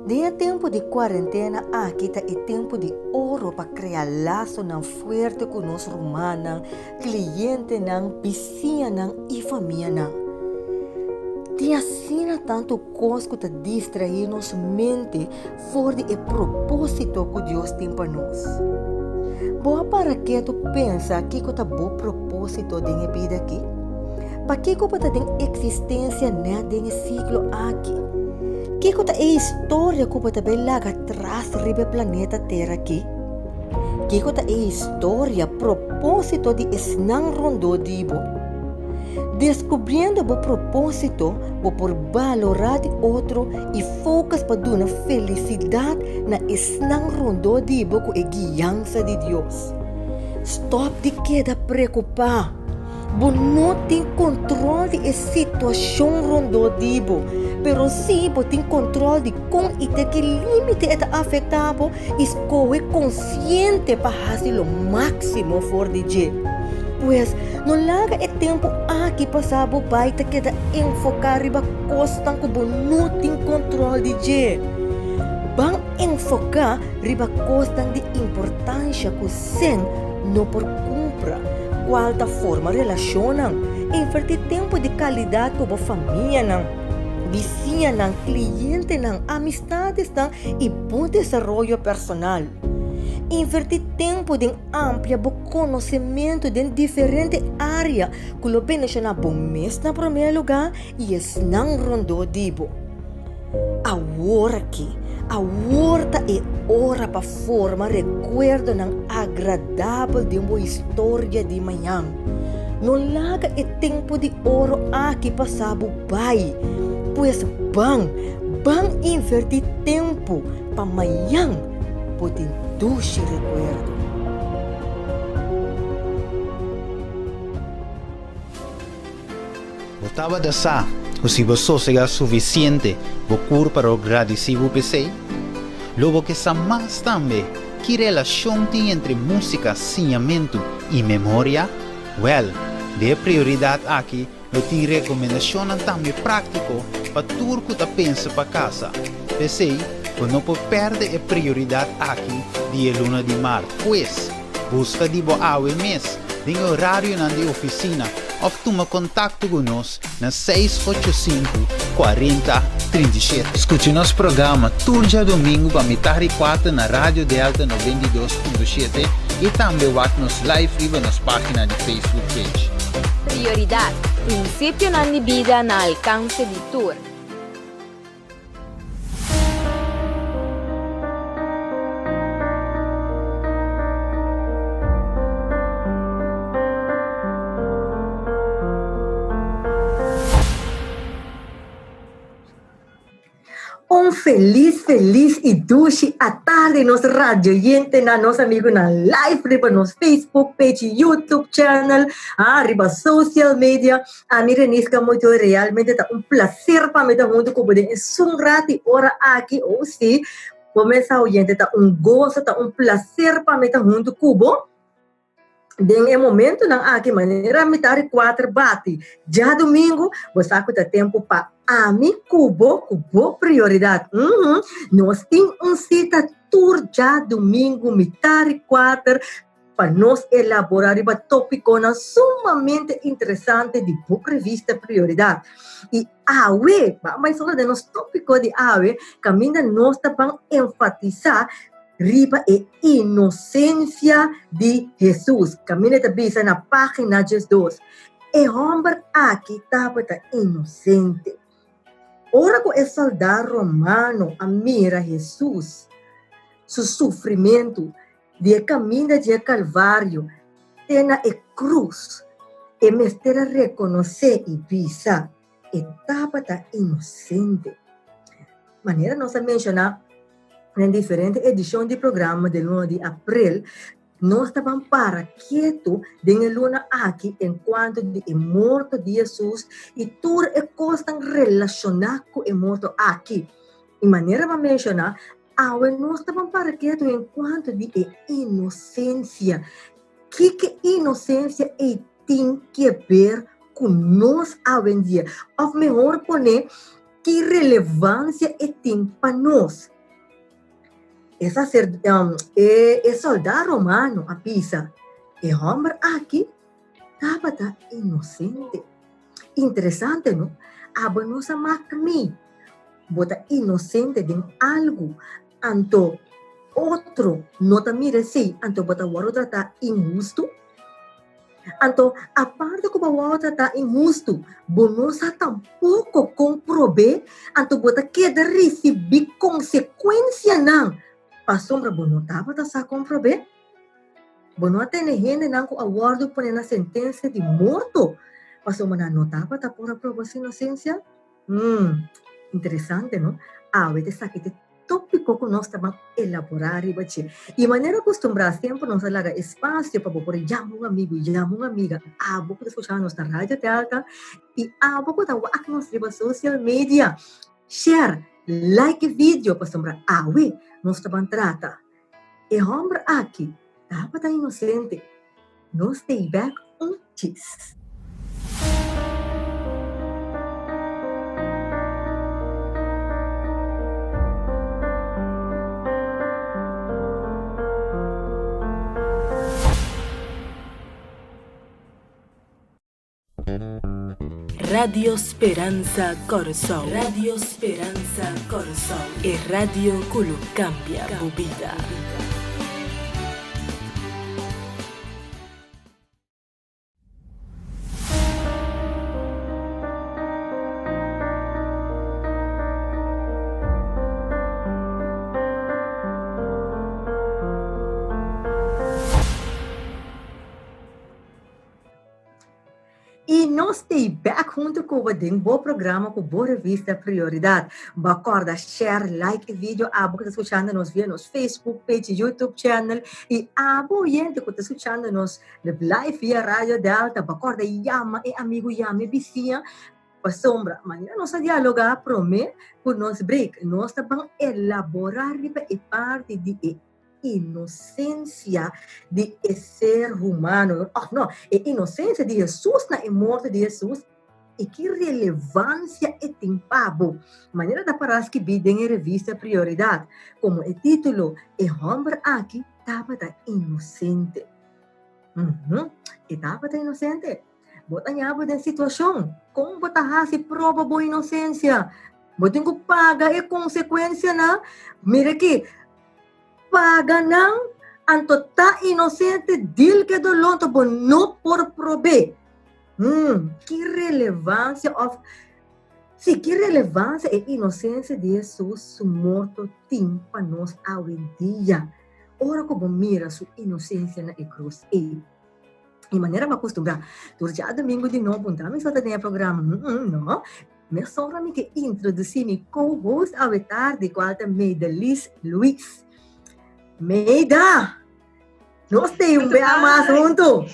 Den e tempu di kuarentena aki ta e tempu di oro pa krea lasonan fuerte ku nos rumannan, klientenan, bisiñanan i famianan. Tin asina tantu kos ku ta distraí nos mente for di e propósito ku Dios tin pa nos. Bo a para ketu pensa kiko ta bo propósito den e bida aki? Pakiko bo ta den eksistensia nèt den e siglo aki? Kiko ta e historia ku bo ta bai laga tras riba e planeta Tera aki? Kiko ta e historia, propósito di esnan rondó di bo? Deskubriendo bo propósito, bo por balorá di otro i focus pa duna felisidat na esnan rondó di bo ku e guiansa di Dios. Stòp di keda preokupá. Bo no tin kontrol di e situashon rondó di bo, pero sí bo tin kontrol di kon i te ki límite e ta afektá bo i skohe konsiente pa hasi lo máksimo for di dje. Pues, no laga e tempu aki pasá bo bai ta keda enfoká riba kosnan ku bo no tin kontrol di dje. Ban enfoká riba kosnan di importansha ku sèn no por kumpra, kual ta forma relashonnan, invertí tempu di kalidat ku bo famianan, bisiñanan, klientenan, amistadesnan i bo desaroyo personal. Invertí tempu den Amplia bo konosementu den diferente área ku lo bendishoná bo mes na promé lugá i esnan rondó di bo. Awor aki, awor ta e ora pa forma rekuerdonan agradabel den bo historia di mañan. No laga e tempu di oro aki pasa bo bai. Pues ban, ban invertí tempu pa mañan bo tin dushi rekuerdo. Bo tabata sa ku si bo sosegá sufisiente bo kurpa lo gradisí bo p'esei? Lo bo ke sa mas tambe ki relashon tin entre músika, siñamentu i memoria? Wèl, den e prioridat aki Lo tin rekomendashonnan tambe práktiko pa tur ku ta pensa pa kasa. P'esei, bo no por pèrdè e prioridat aki di e luna di mart. Pues, buska di bo awe mes den e orarionan di ofisina òf tuma kontakto ku nos na seis ocho sinku, kuarenta, 37. Skucha nos programa tur djadumingu pa mitar di kuater na Radio Delta 92.7 i tambe wak nos live riba nos página di Facebook page. Prioridad, Prinsipionan di bida na alkanse di tur. Un felis felis y dushi atardi nos radioyentenan, nos amigunan live riba nos Facebook page, YouTube channel, ah, riba social media. Ami Renisca Mojoy realmente ta un placer pa mi ta hunto cu bo den esun rato y ora aki. Oh si, bo mes oyente ta un gozo, ta un placer pa mi ta hunto cu bo. Den e momentonan aki, manera mitar di kuater bati djadumingu, bo sa ku ta tempu pa ami ku bo ku bo prioridat. Uhum, nos tin un sita tur djadumingu mitar di kuater pa nos elaborá riba tópikonan sumamente interesante di bo revista Prioridat. I awe, ban bai solo den nos tópiko di awe, kaminda nos ta ban enfatisá riba e inosensia di Hesus. Kaminda ta bisa na página 12, E hòmber aki tabata inosente. Ora ku e sòldá romano a mira Hesus su sufrimentu di e kaminda di e Kalvario te na e krus, e mester a rekonosé i bisa, E tabata inosente. Manera nos a menshoná den diferente edishon di programa den luna di aprel, nos ta ban para ketu den e luna aki enkuanto di e morto di Hesus i tur e kosnan relashoná ku e morto aki. I manera bo a menshoná, awe nos ta ban para ketu enkuanto di e inosensia. Kiko inosensia ei tin ke ber ku nos awendia? Òf mehor pone, ki relevansia e tin pa nos? E sacer, um, e, e soldá romano a bisa, e hòmber aki tabata inosente. Interesante, no? Abo no sa mak mi. Bo ta inosente den algu, anto otro no ta mira esei, anto bo ta wòrdu tratá inhustu. Anto, aparte ku bo a wòrdu tratá inhustu, bo no sa tampoko kon prob'é, anto bo ta keda risibí konsekuensianan pasobra bo no tabata sa kon prob'é. Bo no a tene hendenan ku a wòrdu pone na sentensia di morto pasobra nan no tabata por a proba su inosensia? Hmm, interesante, no? Awe ta esaki ta e tópiko ku nos ta ban elaborá riba dje. I manera kustumbrá, semper nos a laga espasio pa bo por yama un amigu, yama un amiga, abo ku ta skuchá nos na Radio Delta i abo ku ta wak nos riba social media. Share, like e video pasobra awe nos ta ban trata e hòmber aki tabata inosente. Nos ta bek un chis. Radio Speransa Kòrsou. Radio Speransa Kòrsou. E radio ku lo kambia bo bida. I nos t'ei bèk huntu ku bo den bo programa ku bo revista Prioridat. Bo a kòrda share, like e video abo ku ta skuchando nos via nos Facebook page, YouTube channel i abo oyente ku ta skuchando nos live via Radio Delta. Bo a kòrda yama e amigu, yama e bisiña pasobra manera nos a dialogá promé ku nos break nos ta ban elaborá riba e parti di e inosensia di e ser humano, òf no, e inosensia di Hesus na e morto di Hesus, i ki relevansia e tin pa bo. Manera ta pará skibí den e revista Prioridat, komo e título E hòmber aki tabata inosente. Uhum, e tabata inosente. Bo ta ña bo den situashon, kon bo ta hasi proba bo inosensia? Bo tin ku paga e konsekuensianan. Mira aki, Paga nan, anto ta inosente dil ke doló anto bo no por prob'é. Hmm, ki relevansia òf sí, ki relevansia e inosensia di Hesus su morto tin pa nos awendia? Ora ku bo mira su inosensia na e krus ei. I manera bo a kustumbrá, tur djadumingu di nobo, un ta mi so ta den e programa? No. Mesora mi ke introdusí mi co-host awe tardi, kual ta Meidalis Luis. Meida! Nos te un bea mas huntu!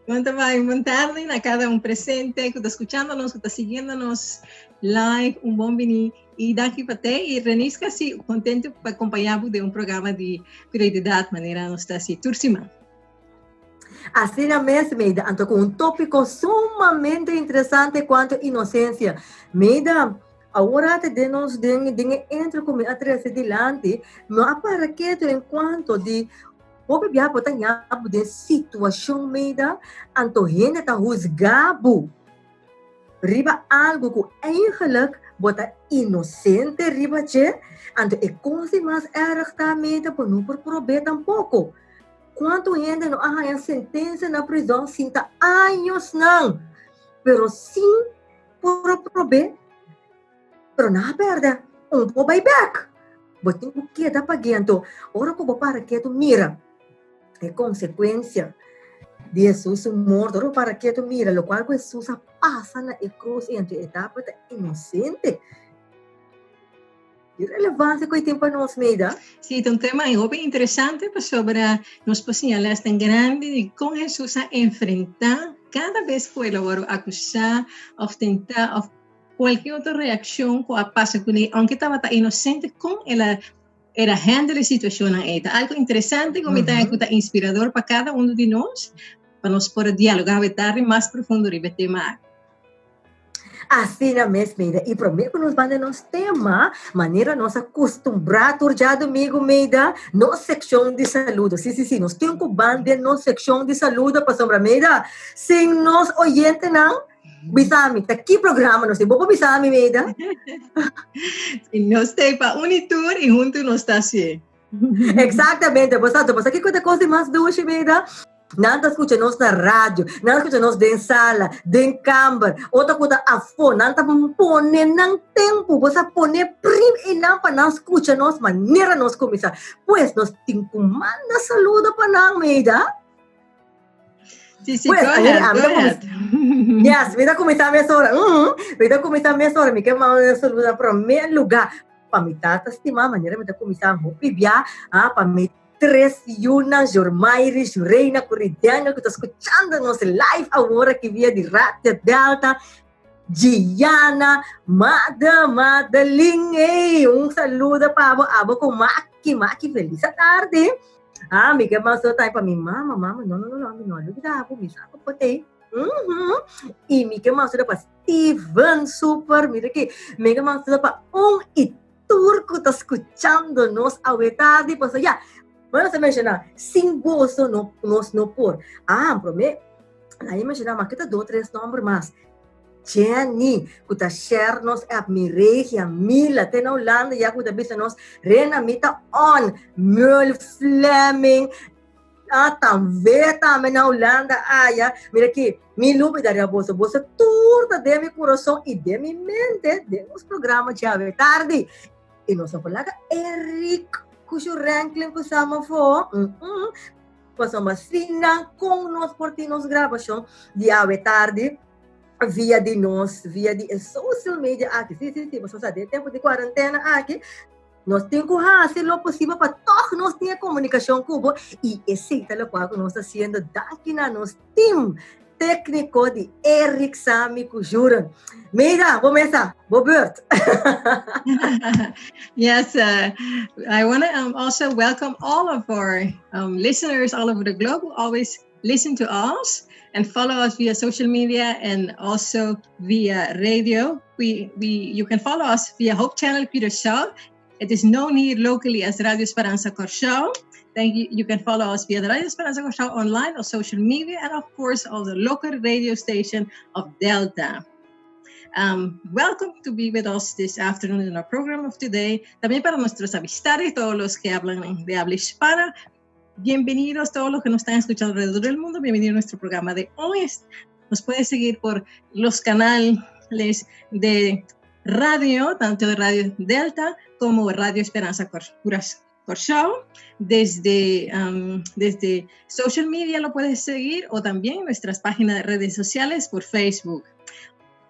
Bon bai, bon tardi na cada un presente ku ta escuchando nos, ku ta siguiendo nos live, un bon bini i danki pa te i Reniska si contento pa acompañá bo den un programa di prioridad manera nos ta hasi tur siman. Asina mes, Meida, anto ku un tópiko sumamente interesante kuantu inosensia. Meida, awor ate den nos den den e intro ku mi a trese dilanti, no a para ketu en kuanto di hopi bia bo ta ña bo den situashon, Meida, anto hende ta husga bo riba algu ku eigenlijk bo ta inosente riba dje, anto e kos di mas erg ta, Meida, bo no por prob'é tampoko. Cuanto hende no a haña sentencia na prizon sinta añosnan, pero sin por a prob'é, pero nan a perde, un por bai bek. Bo tin cu keda pag'é. Anto, ora cu bo para ketu mira e consecuencia di Hesus su morto, ora bo para ketu mira locual cu Hesus a pasa na e cruz, y anto e tabata inocente. Ki relevansia ku e tin pa nos, Meida? Sí, ta un tema hopi interesante pasobra nos por siña lesnan grandi di kon Hesus a enfrentá kada bes ku el a wòrdu akusá òf tentá òf kualke otro reakshon ku a pasa kuné, ounke tabata inosente, kon el a el a handle e situashonnan ei. Ta algu interesante ku mi ta ku ta inspirador pa kada unu di nos pa nos por a dialogá awe tardi mas profundo riba e tema aki. Asina mes, Meida. I promé ku nos banda nos tema, manera nos a kustumbrá tur djadumingu, Meida, nos sekshon di saludo. Sí, sí, sí, nos tin ku ban den nos sekshon di saludo pasobra, Meida, sin nos oyentenan, bisa mi, ta ki programa nos tin? Bo por bisa mi, Meida? Nos ta pa un i tur i huntu nos ta hasié. Exactamente, bo sa, bo sa kiko ta kos di mas dushi, Meida? Nan ta skucha nos na radio, nan ta skucha nos den sala, den kamber, otro ku ta afó, nan ta pone nan tempu, bo sa pone prim einan pa nan skucha nos manera nos kuminsá. Pues nos tin ku manda saludo pa nan, Meida. Sí, sí, pues, go ahead, go ahead. Yes, mi ta kuminsá mesora. Mi ta kuminsá mesora, mi ke manda saludo na promé lugá pa mi tata stimá, manera mi ta kuminsá hopi bia, ah, pa mi Tres yunan, Jormairi, Jureina ku Ridenga ku ta skuchando nos live awor aki via di Radio Delta. Gianna, Mada, Madeline, hey, un saludo pa abo, abo ku Maki, Maki, feliz tarde. Ah, mi ke mas tambe pa mi mama, mama, no, no, no, no, mi no a lubida abo, mi sa ku por tei. I mi ke mas pa Steven Super, mira ki, mi ke mas pa un i Tur ku ta skuchando nos awe tardi, pasobra ya, bueno, se menshoná, sin boso no, nos no por. Ah, promé, nadie menshoná, ma ke ta dos, tres nòmber mas. Jenny, ku ta share nos app, Miregia, Mila, te na Hulanda ya ku ta bisa nos, Rena, mi ta on, Merle Fleming, Ah, tambe, tambe na Hulanda aya. Mira aki, mi lubida riba boso. Boso tur ta den mi kurason i den mi mente den nos programa djawe tardi. I nos no por laga Eric ku su Ranklin ku Sam afó. Mm -mm. Pasobra sin nan kon nos por tin nos grabashon di awe tardi via di nos, via di e social media aki. Sí, sí, sí, boso sa den tempu di kuarentena aki, Nos tin ku hasi lo posibel pa tòg nos tin e komunikashon ku bo i esei ta lokual ku nos ta hasiendo danki na nos tim tékniko di Eric, Sammy ku Juren. Meida, bo mesa, bo beurt. Yes, I want to also welcome all of our listeners all over the globe who always listen to us and follow us via social media and also via radio. We, we, you can follow us via Hope Channel Curaçao. It is known here locally as Radio Esperanza Curaçao. Thank you. You can follow us via the Radio Esperanza Curaçao online or social media, and of course, all the local radio station of Delta. Um, welcome to be with us this afternoon in our program of today. También para nuestros amistades, todos los que hablan de habla hispana, Bienvenidos todos los que nos están escuchando alrededor del mundo. Bienvenidos a nuestro programa de hoy. Nos puede seguir por los canales de radio, tanto de Radio Delta como Radio Esperanza Curaçao. Desde, um, desde social media lo puedes seguir o también en nuestras páginas de redes sociales por Facebook.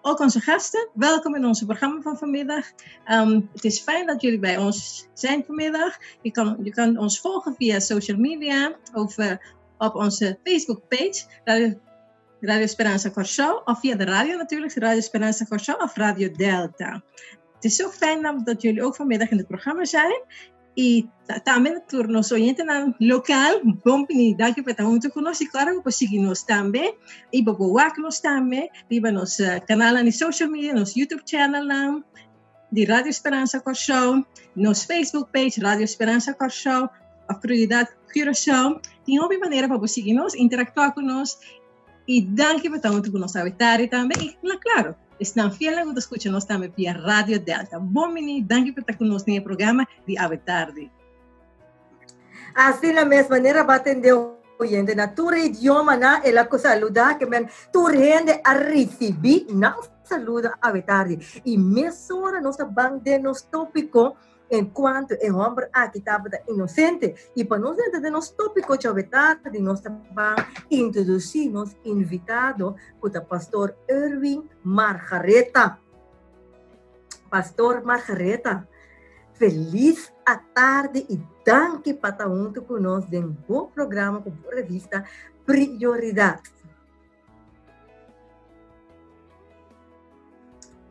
Ook onze gasten, welkom in onze programma van vanmiddag. Um, het is fijn dat jullie bij ons zijn vanmiddag. Je kan, je kan ons volgen via social media of uh, op onze Facebook page, Radio, Radio Esperanza Curaçao, of via de radio natuurlijk, Radio Esperanza Curaçao of Radio Delta. Het is zo fijn dat jullie ook vanmiddag in het programma zijn. I tambe tur nos oyentenan lokal, bon bini, danki pa ta huntu ku nos i kòrda ku por sigui nos tambe i bo por wak nos tambe riba nos kanalnan di social media, nos YouTube channelnan di Radio Speransa Kòrsou, nos Facebook page Radio Speransa Kòrsou òf Prioridat Curaçao. Tin hopi manera pa bo sigui nos, interaktuá ku nos I danki pa ta huntu ku nos awe tardi tambe. I la klaro, esnan fielnan ku ta skucha nos tambe via Radio Delta. Bon bini, danki pa ta ku nos den e programa di awe tardi. Asina mes manera bo a tende oyente na tur e idiomanan el a saluda ke men tur hende a risibi nan saludo awe tardi. I mesora nos ta ban den nos topiko En cuanto e homber aki tabata inocente, y pa nos drenta den nos topico djawe tardi, nos ta ban introduci nos invitado cu ta Pastor Erwin Margaretha. Pastor Margaretha, feliz atardi y danki pa ta hunto cu nos den bo programa cu bo revista Prioridad.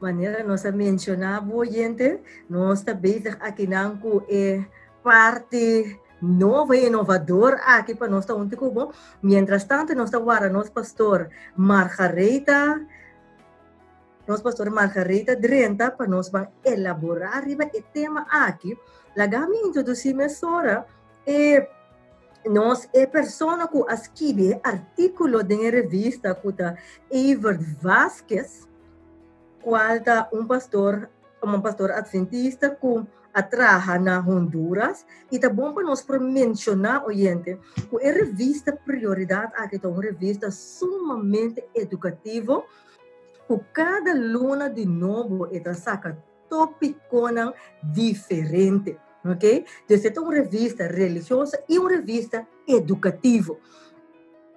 Manera nos a menshoná bo oyente, nos ta bezig akinan ku e parti nobo i inovador aki pa nos ta huntu ku bo. Mientras tanto nos ta warda nos pastor Margaretha. nos pastor Margaretha drenta pa nos ban elaborá riba e tema aki, laga mi introdusí mesora e nos e persona ku a skibi e artíkulo den e revista ku ta Evert Vasquez, kual ta un pastor un pastor adventista ku a traha na Honduras i ta bon pa nos por menshoná oyente ku e revista Prioridat aki ta un revista sumamente edukativo ku kada luna di nobo e ta saka tópikonan diferente. Ok? Dus e ta un revista religioso i un revista edukativo.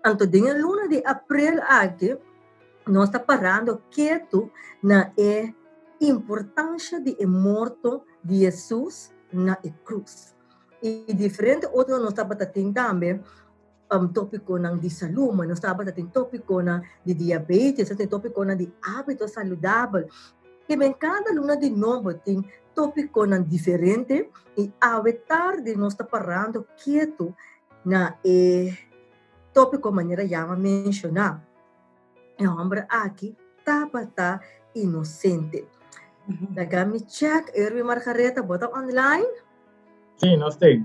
Anto den e luna di aprel aki nos ta parando ketu na e importansha di e morto di Hesus na e krus. I diferente otro nos tabata tin tambe um, tópikonan di salú, ma nos tabata tin tópikonan di diabetes, nos tin tópikonan di hábito saludabel. I men kada luna di nobo tin tópikonan diferente i awe tardi nos ta parando ketu na e Tópiko manera Yama menshoná, e hòmber aki tabata inosente. Laga mi check, Erwin Margaretha, bo ta online? Sí, nos t'ei.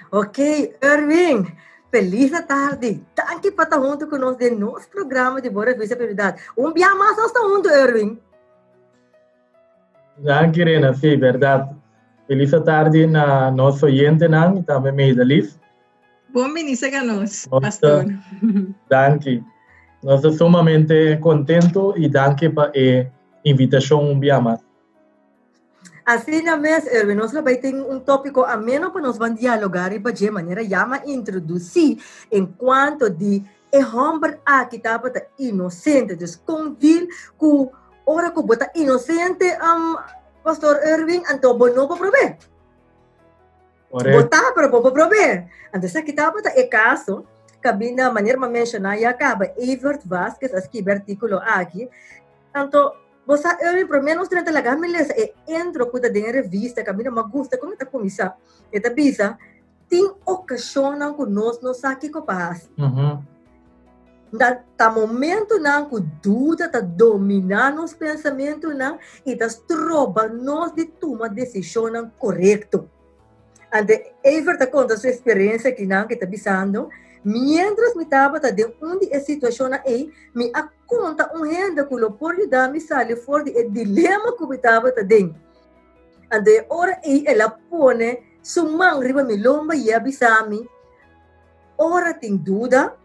Ok, Erwin, felis atardi. Danki pa ta huntu ku nos den nos programa di Bo Revista Prioridat. Un bia mas nos ta huntu, Erwin. Danki, Rena. Sí, bèrdat. Felis atardi na nos oyentenan i tambe Meidalief. Bon bini serka nos, pastor. Danki. Nos ta sumamente contento y danki pa e invitacion un bia mas. Asina mes, Erwin, nos lo bai tin un tópiko ameno pa nos ban dialogá riba dje manera ya m'a introdusí en kuanto di e hòmber aki tabata inosente. Dus kon deal ku ora ku bo ta inosente, Pastor Erwin, anto bo no por prob'é. Bo ta, pero bo por prob'é. Anto esaki tabata e kaso kaminda manera m'a menshoná ya kaba Evert Vasquez a skibi e artíkulo aki. Anto bo sa Erwin promé nos drenta laga mi lesa e intro ku ta den e revista kaminda m'a gusta kon e ta kuminsá. E ta bisa, Tin okashonnan ku nos no sa kiko pa hasi. Na ta momentunan ku duda ta dominá nos pensamentunan i ta stroba nos di tuma desishonnan korekto. Anto Evert ta konta su eksperensia akinan ku e ta bisando, Miéntras mi tabata den un di e situashonnan ei, mi a konta un hende ku lo por yuda mi sali for di e dilema ku mi tabata den. Anto e ora ei el a pone su man riba mi lomba i a bisa mi, Ora tin duda,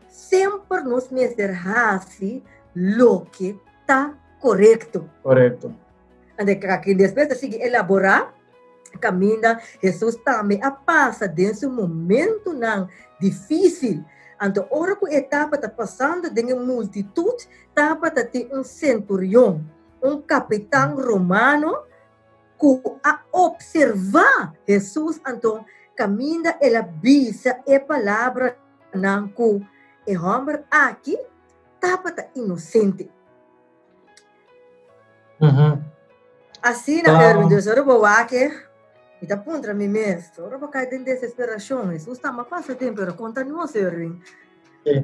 Semper nos mester hasi loke ta korekto. Korekto. Ante aki despues ta sigui elaborá kaminda Hesus tambe a pasa den su momentunan difísil. Anto ora ku e tabata pasando den e multitut, tabata tin un senturion, un kapitan romano, ku a opservá Hesus anto kaminda el a bisa e palabranan ku e hòmber aki tabata inosente. Asina, Erwin, dus ora bo wak e, mi ta puntra mi mes, ora bo kai den desesperashon, Hesus tamba pasa den, pero konta nos, Erwin. Sí.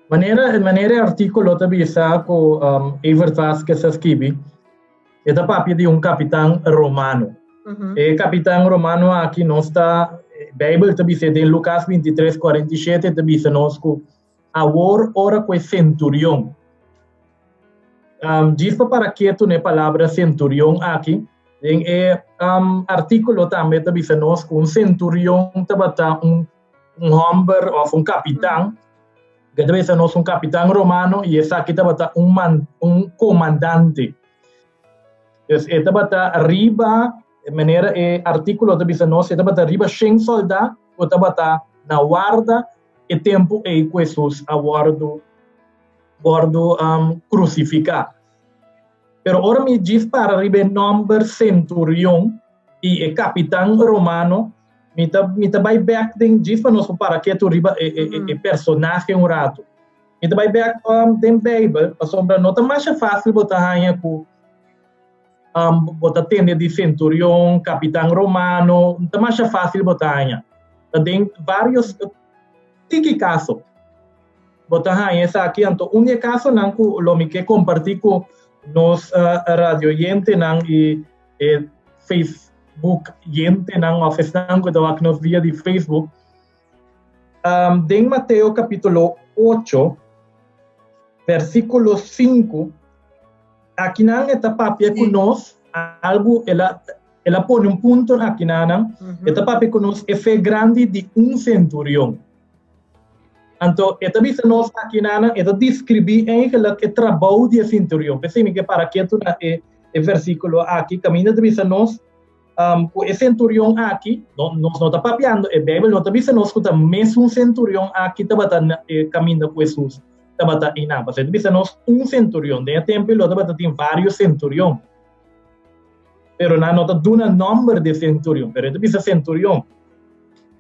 Manera, manera e artíkulo ta bisa ku Evert Vásquez a skibi, E ta papia di un kapitan romano. E kapitan romano aki nos ta, Beibel ta bisa den Lukas 23, 47 ta bisa nos ku awor ora ku e senturion, um, djis pa para ketu na e palabra senturion aki, den e um, artíkulo tambe ta bisa nos ku un senturion tabata un, un hòmber òf un kapitan Ke ta bisa nos un kapitan romano i esaki tabata un man, un komandante. Dus e tabata riba, manera e artíkulo ta bisa nos, e tabata riba shen sòldá ku tabata na warda e tempu ei ku Hesus a wòrdu wòrdu um, krusifiká. Pero ora mi djis para riba e nòmber senturion i e kapitan romano, Mi ta, mi ta bai bek den djis pa nos por para ketu riba e, e, e, e personahe un ratu. Mi ta bai bek um, den Bijbel, pasobra no ta masha fácil bo ta haña ku um, bo ta tende di centurion, kapitan romano, no ta masha fácil bo ta haña. Ta den varios tiki kaso bo ta haña esaki. Anto un di e kasonan ku lo mi ke kompartí ku nos radio oyentenan i e Facebook yentenan òf esnan ku ta wak nos via di Facebook. Den Mateo kapítulo 8, versíkulo 5, akinan e ta papia ku nos algu, el a el a pone un punto akinanan, e ta papia ku nos e fe grandi di un senturion. Anto e ta bisa nos akinanan, e ta deskribí eigenlijk e trabou di e senturion. P'esei mi ke para ketu na e e versíkulo aki, kaminda ta bisa nos ku e senturion aki, no, nos no ta papiando, e Beibel no ta bisa nos ku ta mesun senturion aki tabata na e kaminda ku Hesus tabata einan. Pasobra e ta bisa nos un senturion. Den e tempu lo tabata tin vários senturion. Pero nan no ta duna nòmber di e senturion, pero e ta bisa senturion.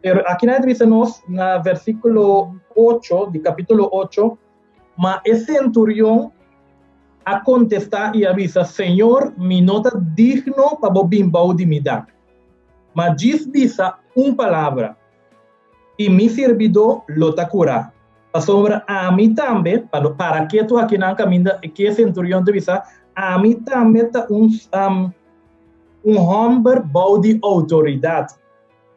Pero aki nan e ta bisa nos na versíkulo 8 di kapítulo 8, Ma e senturion a kontestá i a bisa, Señor, mi no ta digno pa bo bin bou di mi dak, ma djis bisa un palabra, i mi sirbidó lo ta kurá. Pasobra ami tambe, pa lo para ketu akinan kaminda ku e senturion ta bisa, ami tambe ta un un hòmber bou di outoridat.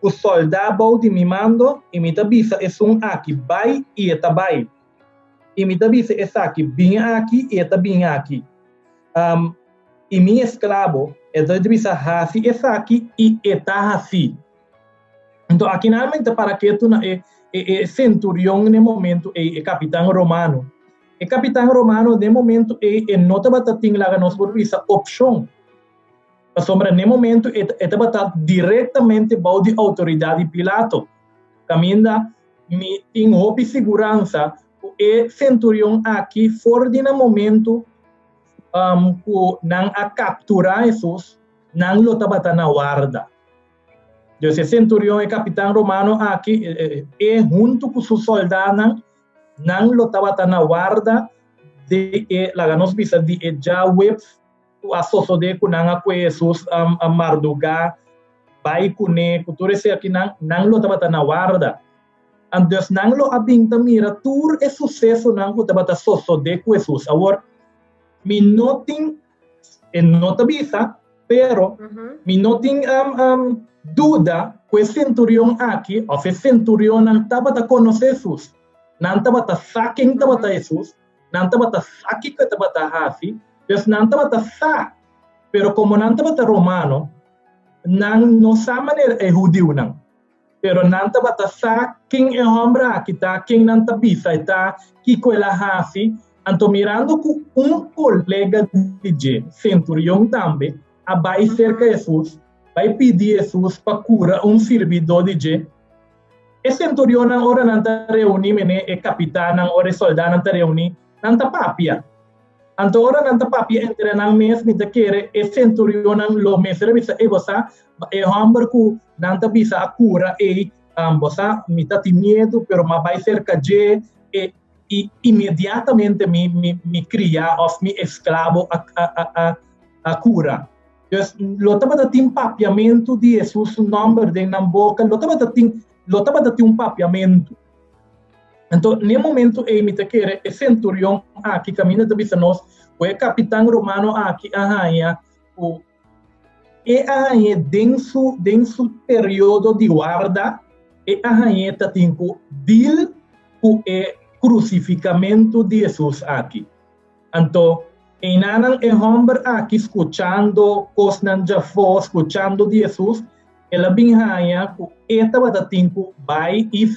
Ku sòldá bou di mi mando, i mi ta bisa esun aki, Bai, i e ta bai. I mi ta bisa esaki, Bin aki, i e ta bin aki. I mi esklabo, e ta bisa, Hasi esaki, i e ta hasi. Anto akinan mi ta para ketu na e e senturion n'e momentu ei, e kapitan romano. E kapitan romano n'e momentu ei e no tabata tin, laga nos por bisa, opshon. Pasobra n'e momento e e tabata direktamente bou di outoridat di Pilato. Kaminda mi tin hopi siguransa ku e senturion aki for di na momento ku nan a kapturá Hesus, nan lo tabata na warda. Dus e senturion, e kapitan romano aki, e huntu ku su sòldánan, nan lo tabata na warda di e, laga nos bisa, di e djaweps ku a sosodé ku nan a kue Hesus a mardugá bai kuné, ku tur esei akinan, nan lo tabata na warda. Antes nan lo a bin ta mira tur e susesonan ku tabata sosodé ku Hesus. Awor, mi no tin, e no ta bisa, pero mi no tin duda ku e senturion aki òf e senturionnan tabata konosé Hesus. Nan tabata sa ken tabata Hesus, Nan tabata sa kiko e tabata hasi, pues nan tabata sa, pero komo nan tabata romano, nan no sa manera e hudiunan, pero nan tabata sa ken e hòmber aki ta, ken nan ta bisa e ta, kiko el a hasi. Anto mirando ku un kolega di dje, senturion tambe, a bai serka Hesus, bai pidi Hesus pa kura un sirbidó di dje, E senturionnan ora nan ta reuní mene e kapitannan, ora e sòldánan ta reuní, nan ta papia. Anto ora nan ta papia entre nan mes, mi ta kere e senturionnan lo mester a bisa, Ey, bo sa, e hòmber ku nan ta bisa a kura ei, bo sa, mi ta tin miedu, pero m'a bai serka dje, e i inmediatamente mi mi mi kriá òf mi esklabo a a a a kura. Dus lo tabata tin papiamentu di Hesus su nòmber den nan boka, lo tabata tin, lo tabata tin un papiamentu. Anto, n'e momentu ei mi ta kere e senturion aki kaminda ta bisa nos ku e kapitan romano aki a haña ku e a hañ'é den su den su periodo di warda, e a hañ'é ta tin ku deal ku e krusifikamentu di Hesus aki. Anto, einanan e hòmber aki skuchando kosnan djafó, skuchando di Hesus, el a bin haña ku e tabata tin ku bai i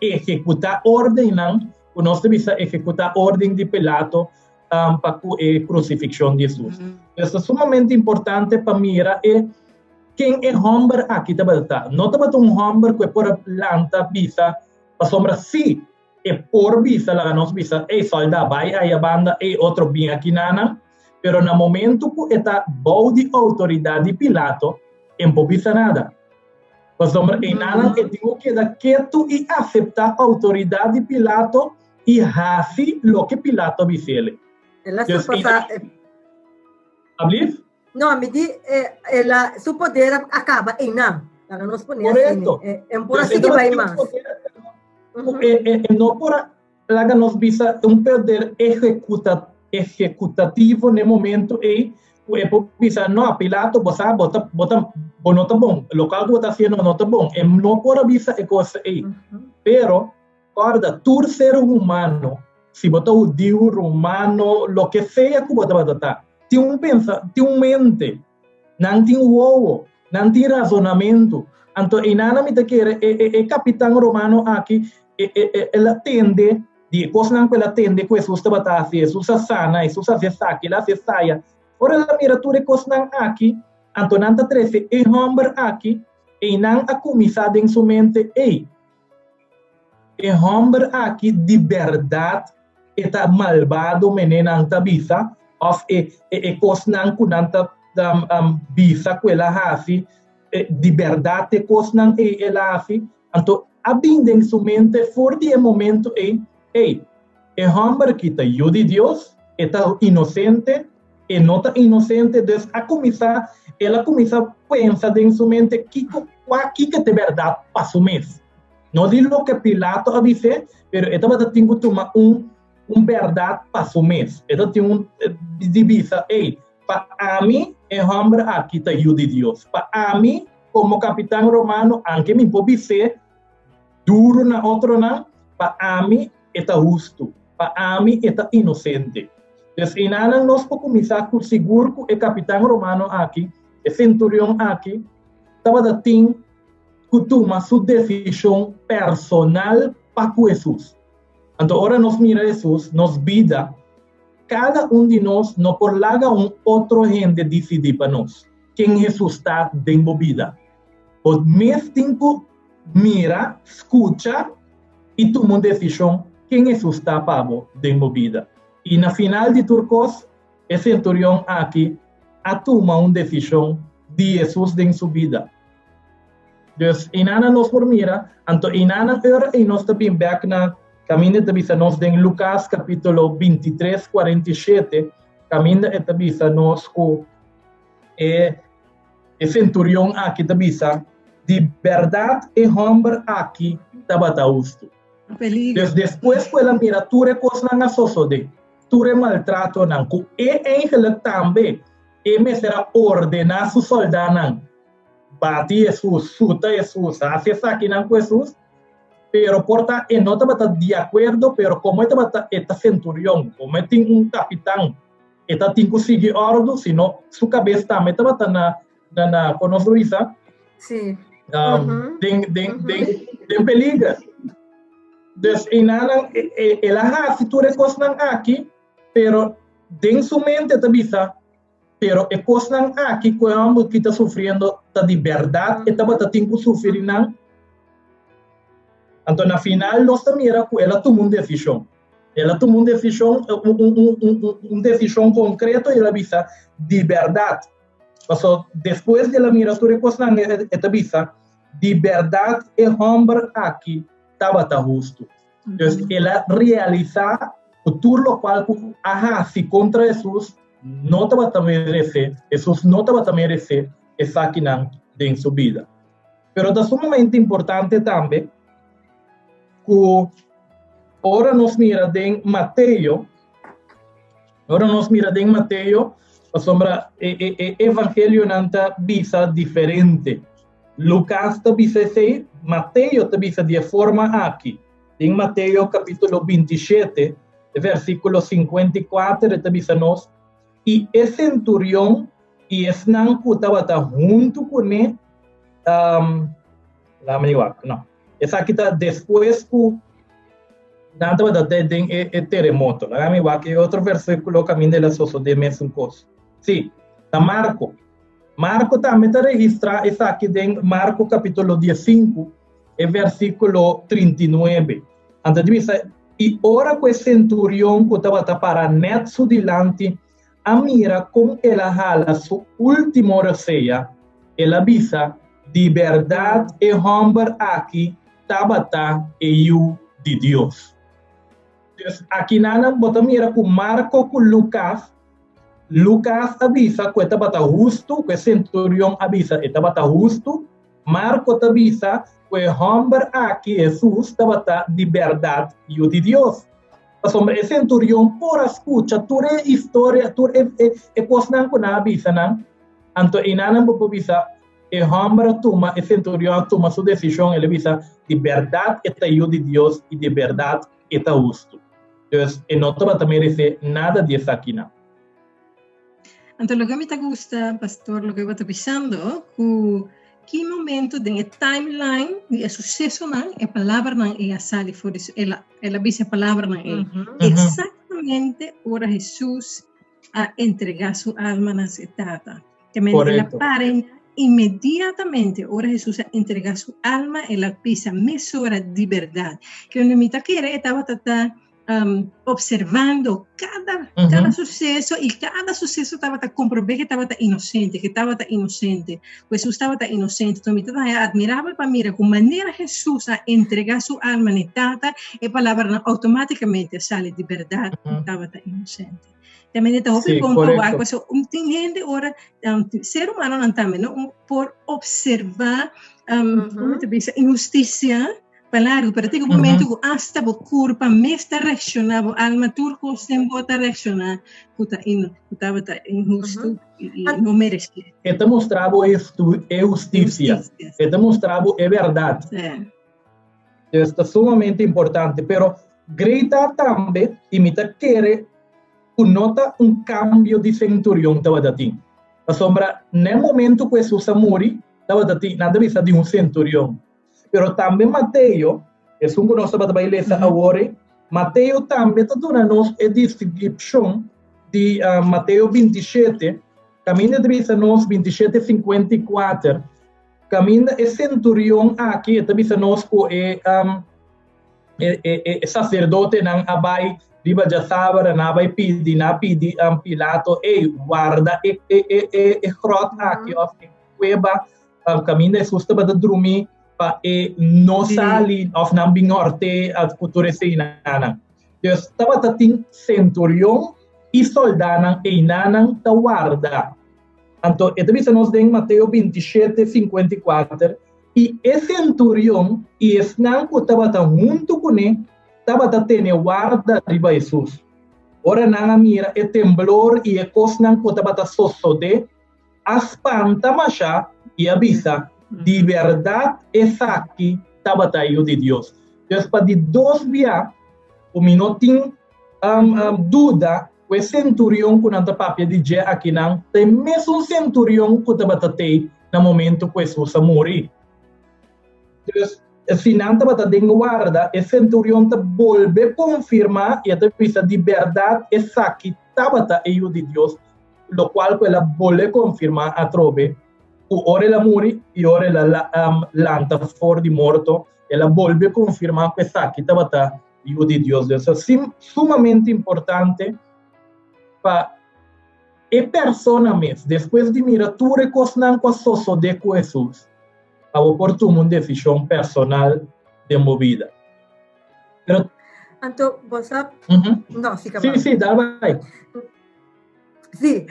ehekutá órdennan, ku nos ta bisa ehekutá órden di Pilato pa ku e krusifikshon di Hesus. Pues ta sumamente importante pa mira e ken e hòmber aki tabata ta. No tabata un hòmber ku e por a lanta bisa, pasobra si E por bisa, laga nos bisa, ey solda bai aya banda, ey otro bin aki nanan, pero na momento cu e ta bou di autoridad di Pilato, e no por bisa nada. Pasobra ey nanan e tin cu keda ketu y acepta autoridad di Pilato y haci loke Pilato a bisele. El a Dus surpasa, ey Ablief? No, mi di, eh, el a, su poder a caba einan. Laga nos pone así. Correcto. Eh, en por Dus así e que tabata bai tin un mas. poder, pero e, e, e no por a, laga nos bisa, un poder ehecuta, ejecutativo na e momento ei ku e por bisa, no, Pilato, bo sa, bo ta, bo ta, bo no ta bon, lokual ku bo ta hasiendo no ta bon. E no por a bisa e kos ei. Pero, kòrda, tur ser humano, si bo ta hudiu, romano, loke sea ku bo tabata ta, tin un pensa, tin un mente, nan tin wowo, nan tin razonamentu. Anto einan mi ta kere e, e, e kapitan romano aki, e, e, e, el a tende di e kosnan ku el a tende ku Hesus tabata hasi, Hesus a sana, Hesus a hasi esaki, el a hasi esaya. Ora el a mira tur e kosnan aki, anto nan ta trese e hòmber aki, einan a kuminsá den su mente, Ei, e hòmber aki di bèrdat e ta malbado mene nan ta bisa, òf e e kosnan ku nan ta bisa ku el a hasi, di bèrdat e kosnan ei el a hasi? Anto a bin den su mente for di e momento ei, Ey, e hòmber aki ta Yu di Dios, e ta inosente, e no ta inosente. Dus a kuminsá, el a kuminsá pensa den su mente kiko, kua, kiko ta e bèrdat pa su mes. No di loke Pilato a bis'é, pero e tabata tin ku tuma un, un bèrdat pa su mes. E ta tin un di bisa, Ey, pa ami e hòmber aki ta Yu di Dios. Pa ami Komo kapitan romano, anke mi por bis'é duru na otronan, pa ami e ta hustu, pa ami e ta inosente. Dus einanan nos por kuminsá ku sigur ku e kapitan romano aki, e senturion aki, tabata tin ku tuma su desishon personal pa ku Hesus. Anto ora nos mira Hesus, nos bida, kada un di nos no por laga un otro hende disidí pa nos. Ken Hesus ta den bo bida? Bo mes tin ku mira, skucha i tuma un desishon ken Hesus ta pa bo den bo bida. I na final di tur kos, e senturion aki a tuma un desishon di Hesus den su bida. Dus einana nos por mira, anto einana ora ei nos ta bin bèk na kaminda e ta bisa nos den Lukas kapítulo 23, 47, kaminda e ta bisa nos ku E e centurion aki ta bisa, Di berdad e homber aki tabata hustu. Peligro. Dus despues ku el a mira tur e kosnan a sosodé, tur e maltratonan, ku e eigenlijk tambe e mester a ordená su sòldánan bati Hesus, suta Hesus, hasi esakinan ku Hesus, pero por ta e no tabata di akuerdo, pero komo e tabata e ta centurion, komo e tin un kapitan, E ta tin ku sigui òrdu, sino su kabes tambe tabata na, na, na, kon nos lo bisa? Sí. Um, den, den, den, den peliger. Dus einanan, e, e, el a hasi tur e kosnan aki, pero den su mente ta bisa, pero e kosnan aki ku e hòmber ki ta sufriendo ta di bèrdat e tabata tin ku sufri nan? Anto na final nos ta mira ku el a tuma un desishon. El a tuma un desishon, un, un, un, un, un desishon konkreto i el a bisa, di bèrdat. Paso despues di el a mira tur e kosnan, e, e ta bisa, di bèrdat e hòmber aki tabata hustu. Dus el a realisá ku tur lokual ku a hasi kontra Hesus no tabata meresé, Hesus no tabata meresé esakinan den su bida. Pero ta sumamente importante tambe ku ora nos mira den Mateo, ora nos mira den Mateo, pasobra e, e, e evangelionan ta bisa diferente. Lucas ta bisa esei, Mateo ta bisa di e forma aki. Den Mateo capítulo 27, versículo 54, ta bisa nos, i e centurión i esnan ku tabata huntu kuné, um, laat wak, no. Esaki ta despues ku nan tabata den e, e teremoto. Laat me wak e otro versíkulo kaminda el a sosodé mesun kos. Sí, ta Marko. Marko tambe ta registrá esaki den Marko kapítulo 15, e versíkulo 39. Anto di bisa, i ora ku e senturion ku tabata para nèt su dilanti a mira kon el a hala su último rosea, el a bisa, Di bèrdat e hòmber aki tabata e Yu di Dios. Dus akinanan bo ta mira ku Marko ku Lukas, Lukas a bisa ku e tabata hustu, ku e senturion a bisa e tabata hustu, Marko ta bisa ku e hòmber aki, Hesus, tabata di bèrdat Yu di Dios. Pasobra e senturion por a skucha tur e historia, tur e e e kosnan ku nan a bisa nan. Anto einan bo por bisa e hòmber a tuma, e senturion a tuma su desishon, el a bisa, Di bèrdat e ta Yu di Dios i di bèrdat e ta hustu. Dus e no tabata meresé nada di esakinan. Anto loke mi ta gusta, pastor, loke bo ta bisando, ku ki momento den e timeline di e susesonan e palabranan ei a sali for di su, el a, el a bisa e palabranan ei. Exactamente ora Hesus a entrega su alma na su Tata. Ke men el a para inmediatamente ora Hesus a entrega su alma, el a bisa mesora di berdad. Ke mi ta kere e tabata ta observando cada, cada suceso y cada suceso tabata comprobé que tabata inocente, que tabata inocente. Jesús tabata inocente. Entonces, mi tabata admirable pa mira con manera Jesús a entrega su alma ni tata, e palabra automáticamente sale de verdad, tabata inocente. También ta hopi bon pa wak, paso un tin hende ora, ser humano nan tambe, no? Un por observa, como te bisa, injusticia, pa largu, pero tin un momento ku hasta bo kurpa mes ta reakshoná, bo alma tur kos den bo ta reakshoná ku ta in, ku tabata inhustu i, i no meresé. E ta mustra bo e e hustisia. E ta mustra bo e bèrdat. Dus ta sumamente importante. Pero Greta tambe, i mi ta kere ku no ta un kambio di senturion tabata tin. Pasobra n'e momento ku Hesus a muri, tabata tin, nan ta bisa di un senturion. Pero tambe Mateo, esun ku nos tabata bai lesa awor ei, Mateo tambe ta duna nos e deskripshon di Mateo 27, kaminda ta bisa nos 27, 54, kaminda e senturion aki e ta bisa nos ku e e e e saserdotenan a bai riba djasabra, nan a bai pidi, nan a pidi Pilato, ey, warda e e e e grot aki òf e kueba Kaminda Hesus tabata drumí pa e no sali òf nan bin hòrt'é ku tur eseinan. Dus tabata tin senturion i sòldánan einanan ta warda. Anto e ta bisa nos den Mateo 27, 54, I e senturion i esnan ku tabata huntu kuné tabata tene warda riba Hesus. Ora nan a mira e temblor i e kosnan ku tabata sosodé, a spanta mashá i a bisa, Di bèrdat esaki tabata e Yu di Dios. Dus pa di dos bia ku mi no tin duda ku e senturion ku nan ta papia di dje akinan ta e mesun senturion ku tabata tei na momentu ku Hesus a muri. Dus si nan tabata den warda, e senturion ta bolbe konfirmá i e ta bisa, Di bèrdat esaki tabata e Yu di Dios. Lokual ku el a bolbe konfirmá atrobe ku ora el a muri i ora el a lanta for di morto, el a bolbe konfirmá ku esaki tabata Yu di Dios. Dios ta sumamente importante pa e persona mes, despues di mira tur e kosnan ku a sosodé ku Hesus, pa bo por tuma un desishon personal den bo bida. Pero, Anto, bo sa... No, sí, sí, sí, dal bai. Sí,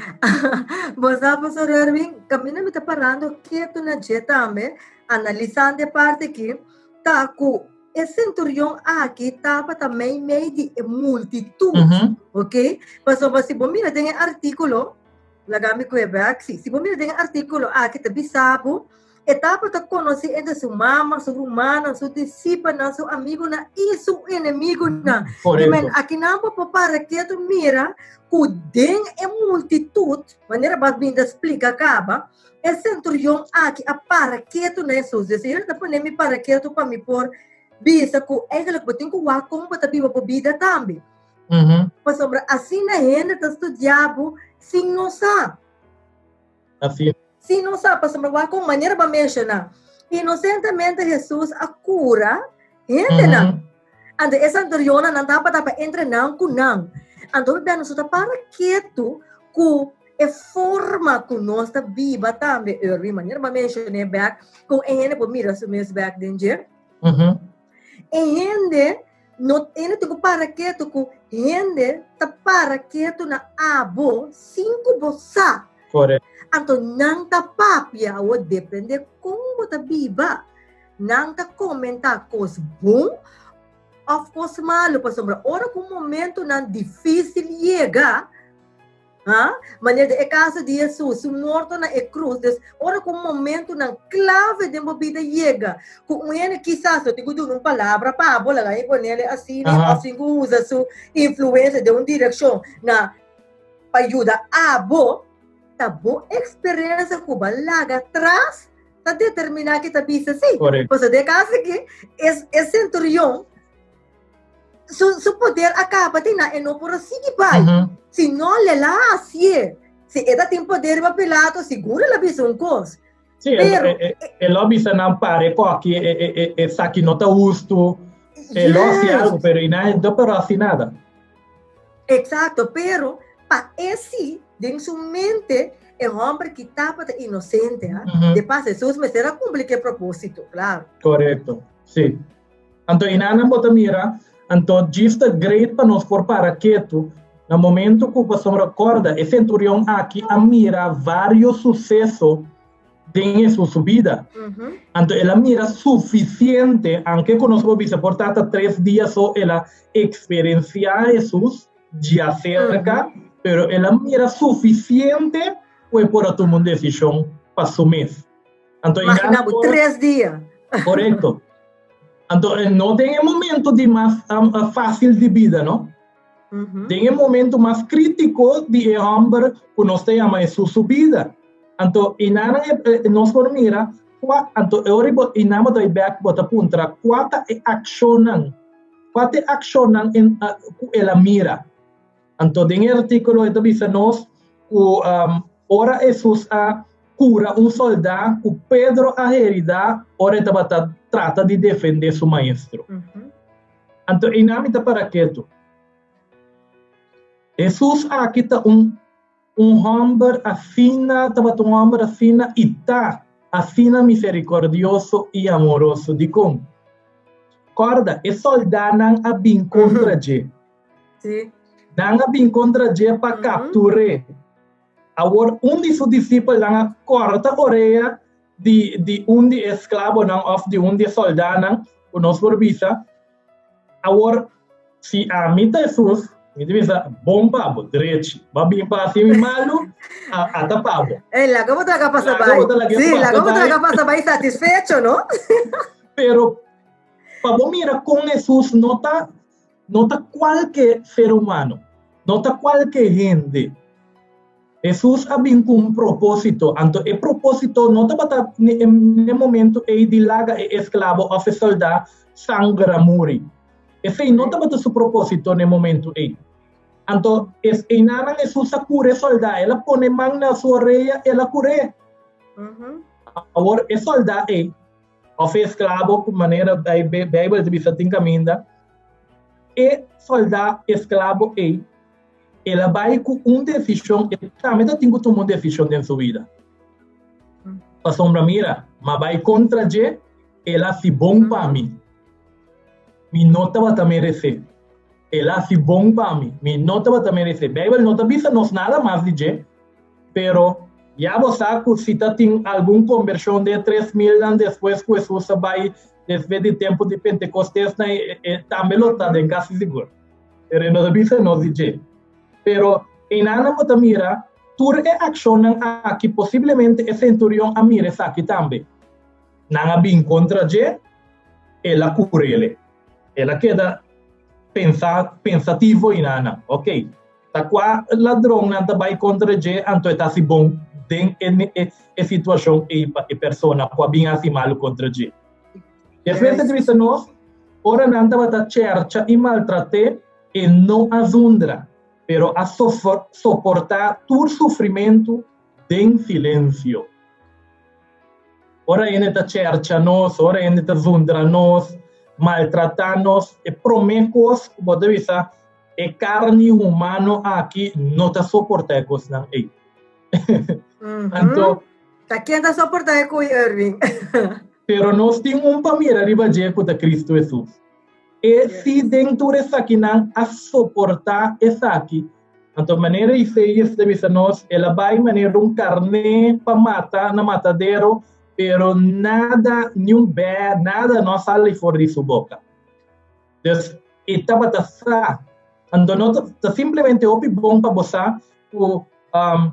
bo sa, Pastor Erwin, caminda mi ta parando ketu na dje tambe, analisando e parte aki, ta ku e centurion aki tabata mei mei di e multitud, ok? Pasobra si bo mira den e artíkulo, laga mi kue bek, si, si bo mira den e artíkulo aki ta bisa bo, E tabata konosí entre su mama, su rumannan, su disipelnan, su amigunan i su enemigunan. Korekto. Men, akinan bo por para ketu mira ku den e multitut, manera bo a bin ta splika kaba, e senturion aki a para ketu na Hesus. Dus e ta pone mi para ketu pa mi por bisa ku eigenlijk bo tin ku wak kon bo ta biba bo bida tambe. Pasobra asina hende ta studia bo sin no sa. Así. Si no sa, pasobra wak kon manera bo a menshoná. Inosentemente Hesus a kura hendenan. Anto e santurionnan nan tabata pa entre nan ku nan. Anto hopi bia nos no ta para ketu ku e forma ku nos ta biba tambe, Erwin, manera bo a menshoné bèk, kon e hende por mira su mes bèk den dje. E hende no hende tin ku para ketu ku hende ta para ketu na abo sin ku bo sa. Correcto. Anto nan ta papia awor depende kon bo ta biba. Nan ta komentá kos bon. òf kos malu, pasobra ora ku momentunan difísil yega, ha, manera den e kaso di Hesus, su morto na e krus, dus ora ku momentunan klave den bo bida yega, ku un hende kisas no tin ku duna un palabra pa bo, laga mi ponele asina, òf tin ku usa su influensia den un direkshon na pa yuda abo, ta bo eksperensia ku bo a laga atras ta determiná ki ta bisa si. Pasobra den e kaso aki, e senturion su, su poder a kaba di na e no por a sigui bai. Si no, el a hasié. Si e ta tin poder riba Pilato, sigur el a bisa un kos. Sí, Pero, el a bisa nan pare ko aki, esaki no ta hustu. El a hasi algo, pero i nan no por hasi nada. Exacto, pero pa e sí, den su mente, e homber ki tabata inocente, ha? De pas, Jesús mester a cumpli cu e propósito, claro. Correcto, sí. Anto einan bo ta mira, anto djis ta great pa nos por para ketu na momento ku pasobra kòrda e senturion aki a mira vários suseso den Hesus su bida. Anto el a mira sufisiente, anke ku nos por bisa por ta ta tres dia so el a eksperensiá Hesus djaserka, pero el a mira sufisiente ku e por a tuma un desishon pa su mes. Anto Imagina bo, tres dia. Korekto. Anto no den e momento di mas fácil di bida, no? Den e momento mas krítiko di e hòmber ku nos ta yama Hesus su bida. Anto einan nos por mira kua, anto e ora bo einan bo ta bai bèk bo ta puntra kua ta e akshonnan, kua ta e akshonnan ku el a mira. Anto den e artíkulo e ta bisa nos ku ora Hesus a kura un soldá ku Pedro a heridá ora e tabata trata di defendé su maestro. Anto einan mi ta para ketu. Hesus aki ta un un hòmber asina, tabata un hòmber asina i ta asina miserikòrdioso i amoroso. Dikon? Kòrda, e sòldánan a bin kontra dje. Sí. Nan a bin kontra dje pa kaptur'é. Awor un di su disipelnan a kòrta orea di di un di e esklabonan òf di un di e sòldánan, ku nos por bisa. Awor, si ami ta Hesus, mi ta bisa, Bon pa bo, drechi. Bo a bin pa hasi mi malu, a ta pa bo. Ey, laga bo traga pasa bai. Sí, laga bo traga pasa bai satisfecho, no? Pero pa bo mira kon Hesus no ta No ta kualke ser humano, no ta kualke hende. Hesus a bin ku un propósito, anto e propósito no tabata n'e momento ei di laga e esklabo òf e sòldá sangra muri. Esei no tabata su propósito n'e momento ei. Anto es einanan Hesus a kura e sòldá, el a pone man na su orea, el a kur'é. Awor e sòldá ei Òf e esklabo ku manera Beibel ta bisa tin kaminda, e sòldá esklabo ei, el a bai ku un desishon, e tambe ta tin ku tuma un desishon den su bida. Pasobra mira, m'a bai kontra dje, el a hasi bon pa mi. Mi no tabata meresé. El a hasi bon pa mi. Mi no tabata meresé. Beibel no ta bisa nos nada mas di dje, Pero, ya bo sa ku si ta tin algun kombershon den e 3000 nan despues ku Hesus a bai despues di tempu di Pentekostes nan, e tambe lo ta den kasi sigur. Pero e no ta bisa nos di dje. Pero, einan nan bo ta mira tur e akshonnan aki, posiblemente e senturion a mira esaki tambe. Nan a bin kontra dje, el a kur'ele. El a keda pensa, pensativo einan nan. Oké. Ta kua ladronnan ta bai kontra dje, anto e ta hasi bon den e situashon ei pa e persona ku a bin hasi malu kontra dje. Despues ta bisa nos, ora nan tabata chèrcha i maltrat'é, e no a zundra, pero a soportá tur sufrimentu den silensio. Ora hende ta chèrcha nos, ora hende ta zundra nos, maltratá nos, e promé kos ku bo ta bisa, E carni humano aki no ta soporta e cosnan ey. Anto, Ta ken ta soporta e cuy, Erwin? Pero nos tin un pa mira riba dje cu ta Cristo Jesus. E si den tur esakinan a soporta esaki, anto manera Isaías ta bisa nos, el a bay manera un carné pa mata na matadero, pero nada, ni un bè, nada no a sali for di su boca. Dus e tabata sa. Anto no ta simplemente hopi bon pa bo sa ku um,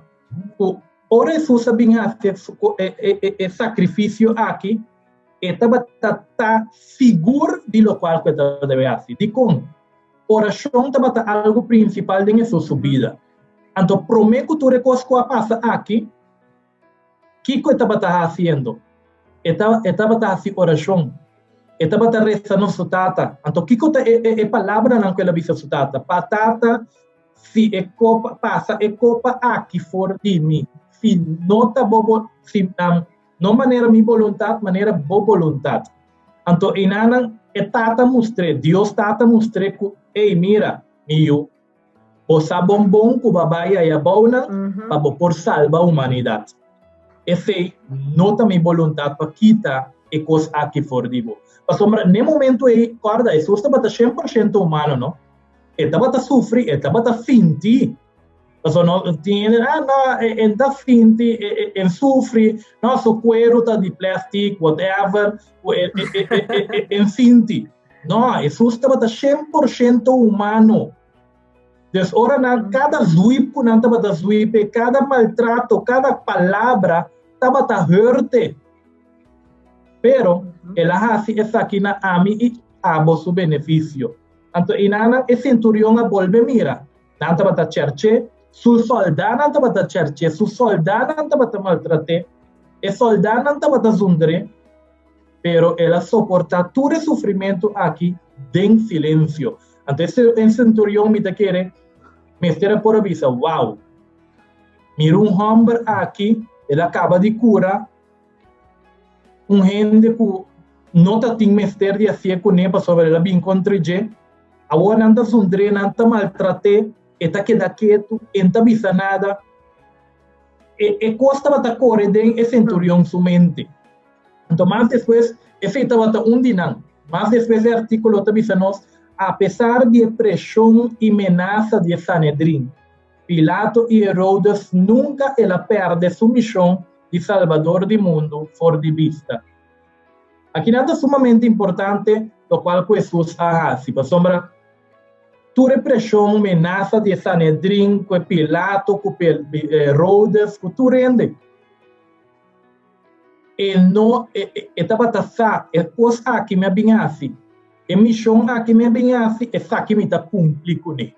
ku ora Hesus a bin hasi e sakrifisio aki, e tabata ta sigur di lokual ku e tabata debe hasi. Dikon? Orashon tabata algu prinsipal den Hesus su bida. Anto promé ku tur e kos ku a pasa aki, Kiko e tabata hasiendo? E ta e tabata hasi orashon. E tabata resa na su Tata. Anto kiko ta e e e palabranan ku el a bisa su Tata? Pa Tata, si e kopa pasa e kopa aki for di mi, si no ta bo bo si no manera mi boluntat, manera bo boluntat. Anto einanan e Tata mustr'é, Dios Tata mustr'é ku, Ey, mira, mi yu, Bo sa bon bon ku bo a bai aya bounan pa bo por salba humanidat. Esei no ta mi boluntat pa kita e kos aki for di bo. Pasobra n'e momentu ei, kòrda, Hesus tabata 100% humano, no? E tabata sufri, e tabata sinti. Pasobra no tin hende, ah, no, e no ta sinti, e e sufri, no, su kueru ta di plastic, whatever, e no sinti. No, Hesus tabata 100% humano. Dus ora nan, kada zwip ku nan tabata zwip e, kada maltrato, kada palabra tabata hurt e. Pero el a hasi esaki na ami i abo su benefisio. Anto einanan e senturion a bolbe mira. Nan tabata chèrch'é, su sòldánan tabata chèrch'é, su sòldánan tabata maltrat'é, e sòldánan tabata zundr'é. Pero el a soportá tur e sufrimentu aki den silensio. Anto e senturion mi ta kere mester a por a bisa, Wow! Mira un hòmber aki, el a kaba di kura un hende ku no ta tin mester di hasié kuné pasobra el a bin kontra dje. Awor nan ta zundr'é, nan ta maltrat'é, e ta keda ketu, e no ta bisa nada. E kos tabata kore den e senturion su mente. Anto mas despues, esei tabata un di nan. Mas despues e artíkulo ta bisa nos, Apesar di e preshon i menasa di e Sanedrin, Pilato i Herodes nunka el a pèrdè su mishon di Salbador di mundu for di bista. Akinan ta sumamente importante lokual ku Hesus a hasi, pasobra tur e preshon, menasa di e Sanedrin, ku e Pilato, ku Herodes, ku tur hende, E no, e, e tabata sa, e kos aki mi a bin hasi, e mishon aki mi a bin hasi, esaki mi ta kumpli kuné.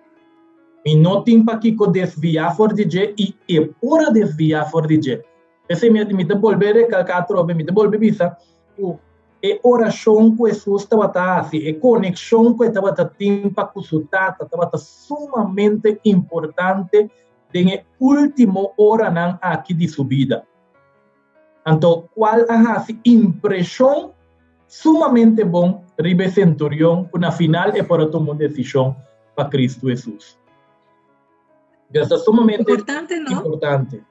Mi no tin pakiko desviá for di dje i e por a desviá for di dje. P'esei mi, mi ta bolbe rekalká atrobe, mi ta bolbe bisa ku e orashon ku Hesus tabata hasi, e konekshon ku e tabata tin pa ku su Tata tabata sumamente importante den e último oranan aki di su bida. Anto cual a haci impresion sumamente bon riba e centurion cu na final e por a tuma un decision pa Cristo Jesus. Dios ta sumamente Importante, no? importante.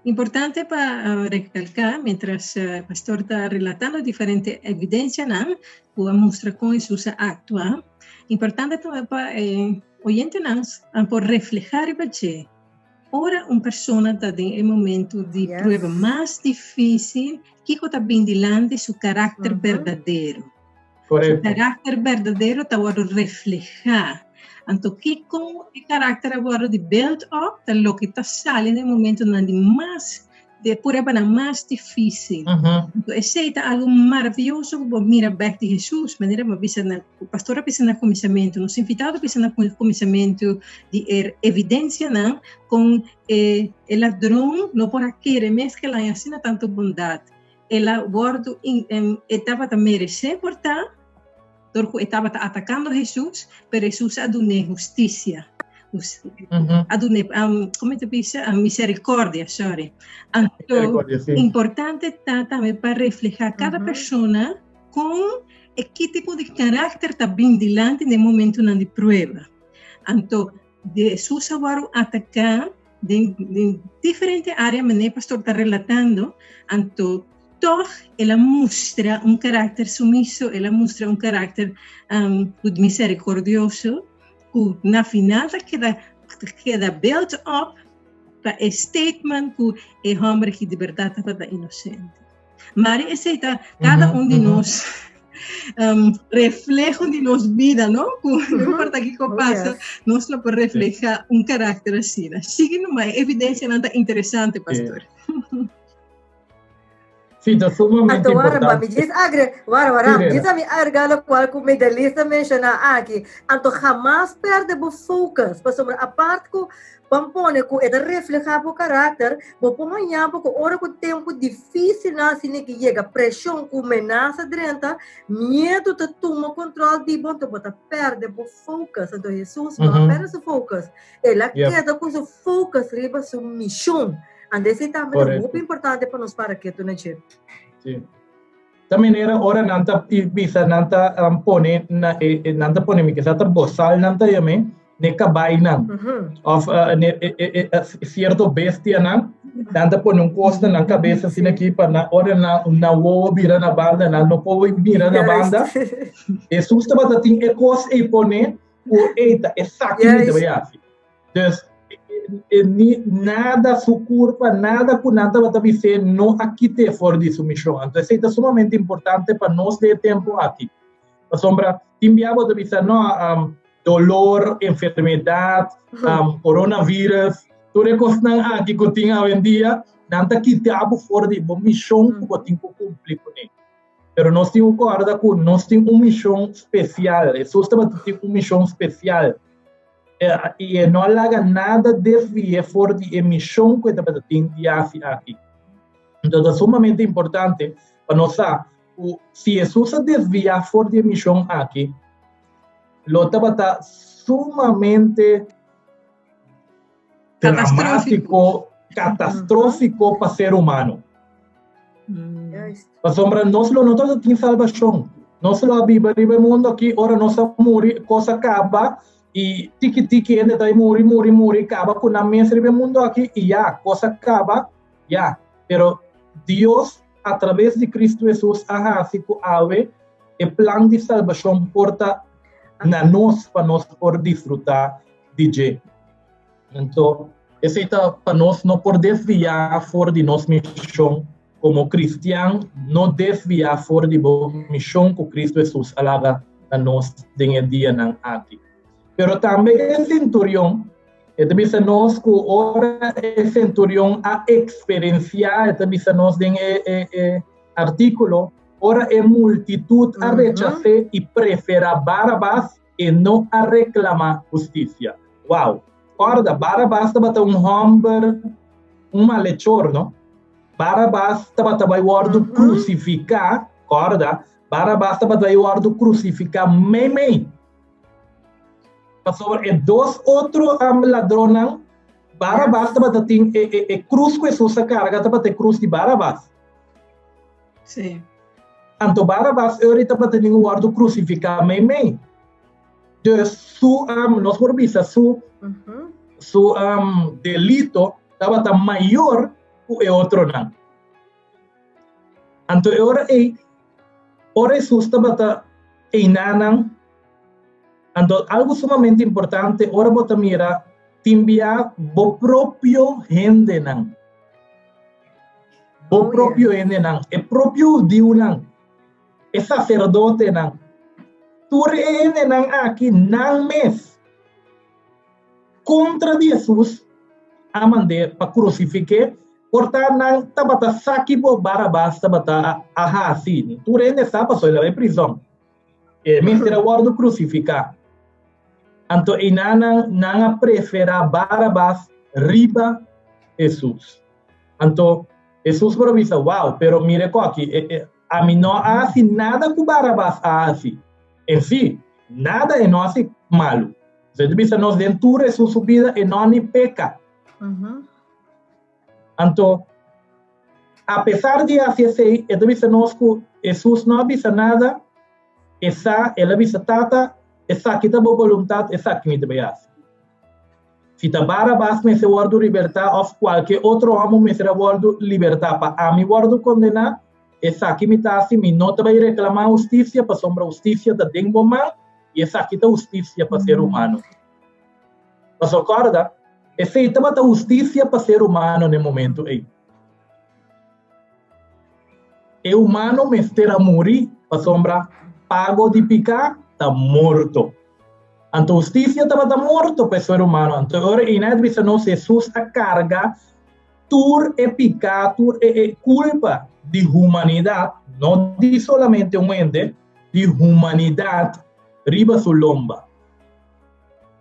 Importante pa recalca, mientras pastor ta relatando diferente evidencianan cu a mustra con Jesus a actua, importante tambe pa e oyentenan por refleha riba dje. Ora un persona ta den e momento di prueba mas difícil, kiko ta bin dilanti? Su karakter berdadero. Su karakter berdadero ta wòrdu reflehá. Anto kiko e karakter a wòrdu di build up ta loke ta sali den e momentonan di mas de pruebanan mas difícil. Anto esei ta algo maravioso ku bo mira bek di Hesus, manera bo bisa na, ku pastor a bisa na kuminsamentu, nos invitado a bisa na kuminsamentu di e evidensianan kon e e ladron no por a kere mes ku el haña asina tantu bondat. El a wòrdu e tabata meresé por ta, dor ku e tabata atakando Hesus, pero Hesus a dun'é hustisia. A dun'é, komo ta bisa, misericordia, sorry. Anto, importante ta tambe pa reflehá kada persona kon e ki tipo di karakter ta bin dilanti den momentunan di prueba. Anto, Hesus a wòrdu ataká den den diferente área manera pastor ta relatando, anto tòg el a mustra un karakter sumiso, el a mustra un karakter um, misericordioso, ku na final ta keda keda built up pa e statement ku e hòmber aki di bèrdat tabata inosente. Mari esei ta kada un di nos. Refleho di nos bida, no? Ku no importa kiko pasa, nos lo por refleha un karakter asina. Sigui numa, e evidensianan ta interesante, pastor. Sí, ta sumamente Anto wara pa importante. mi djis agre, wara wara, Sí, Rena. djis a mi agregá lokual ku Medelisa menshoná aki. Anto hamas pèrdè bo focus, pasobra apart ku ban pone ku e ta reflehá bo karakter, bo por haña bo ku ora ku tempu difísilnan asina ki yega, preshon ku menasa drenta, miedu ta tuma kontrol di bo, anto bo ta pèrdè bo focus. Anto Hesus no a pèrdè su focus, el a keda ku su focus riba su mishon. Ande esei tambe ta hopi importante pa nos para ketu na dje. Sí. Ta manera ora nan ta bisa nan ta um, pone na e, e, nan ta pone mi kisa ta bosal nan ta yame ne kabainan mm -hmm. of uh, ne e, e, e, cierto bestia nan nan ta pone un kos na nan kabesa asina aki pa na ora na na wowo bira na banda nan no por mira na banda. Jesus tabata tin e kos ei pone ku ei ta esaki mi ta bai hasi. Dus, e, ni, nada su curpa, nada ku nan tabata bis'é no a kit'é for di su mishon. Anto esei ta sumamente importante pa nos den e tempu aki. Pasobra tin bia bo ta bisa, no, um, dolor, enfermedat, um, coronavirus, tur e kosnan aki ku tin awendia, nan ta kita bo for di bo mishon ku bo tin ku kumpli kuné. Pero nos tin ku kòrda ku nos tin un mishon spesial. Hesus tabata tin un mishon spesial. I e no a laga nada desvi'é for di e mishon ku e tabata tin di hasi aki. Enton ta sumamente importante pa nos sa ku si Hesus a desviá for di e mishon aki, lo tabata sumamente dramátiko, katastrófiko pa ser humano. Pasobra nos lo no tabata tin salbashon. Nos lo a biba riba e mundu aki, ora nos a muri, kos a kaba, i tiki tiki hende ta muri, muri, muri, kaba ku nan mes riba e mundu aki, i ya, kos a kaba, ya. Pero Dios, a traves di Kristu Hesus, a hasi ku awe e plan di salbashon por ta na nos pa nos por disfrutá di dje. Anto, esei ta pa nos no por desviá for di nos mishon komo kristian, no desviá for di bo mishon ku Kristu Hesus a laga na nos den e dianan aki. Pero tambe e senturion, e ta bisa nos ku ora e senturion a eksperensiá, e ta bisa nos den e, e, e artíkulo, ora e multitut a rechas'é i preferá Barabas, E no a reclama husticia. Wow! Corda, Barabas tabata un homber, un malhechor, no? Barabas tabata bai wordo crucifica, corda, Barabas tabata bai wordo crucifica meimei. Pasobra e dos otro um, ladronnan, Barabas tabata tin e, e, e cruz cu Jesus a carga tabata e cruz di Barabas. Sí. Anto Barabas euri tabata tin ku wòrdu krusifiká meimei. Dus su, um, nos por bisa su, su um, delito tabata mayor ku e otronan. Anto e ora ei, ora Hesus tabata einanan, anto algo sumamente importante, ora bo ta mira, tin bia bo propio hendenan. Bo propio hendenan, e propio hudiunan, e saserdotenan, tur e hendenan aki nan mes kontra di Hesus a mand'é pa krusifik'é, por ta nan tabata sa kiko Barabas tabata a hasi. Tur hende sa pasobra el a bai prizòn. E mester a wòrdu krusifiká. Anto einanan nan a preferá Barabas riba Hesus. Anto Hesus por a bisa, Wow, pero mira e koki, e, e, ami no a hasi nada ku Barabas a hasi. En sí, nada e no a hasi malu. Entonces, e ta bisa nos den tur Hesus su bida e no a ni peka. Anto, apesar di hasi esei, e ta bisa nos ku Hesus no a bisa nada, e sa, el a bisa, Tata, esaki ta bo boluntat, esaki mi ta bai hasi. Si ta Barabas mester wòrdu libertá òf kualke otro hòmber mester a wòrdu libertá pa ami wòrdu kondená, esaki mi ta hasi, mi no ta bai reklamá hustisia, pasobra hustisia ta den bo man i esaki ta hustisia pa ser humano. Pasobra kòrda, esei tabata hustisia pa ser humano na e momentu ei. E humano mester a muri pasobra. Pago di piká ta morto. Anto hustisia tabata morto pa e ser humano. Anto ora ei nan a bisa nos Hesus a karga tur e piká, tur e e kulpa di humanidat, no di solamente un hende, di humanidat riba su lomba.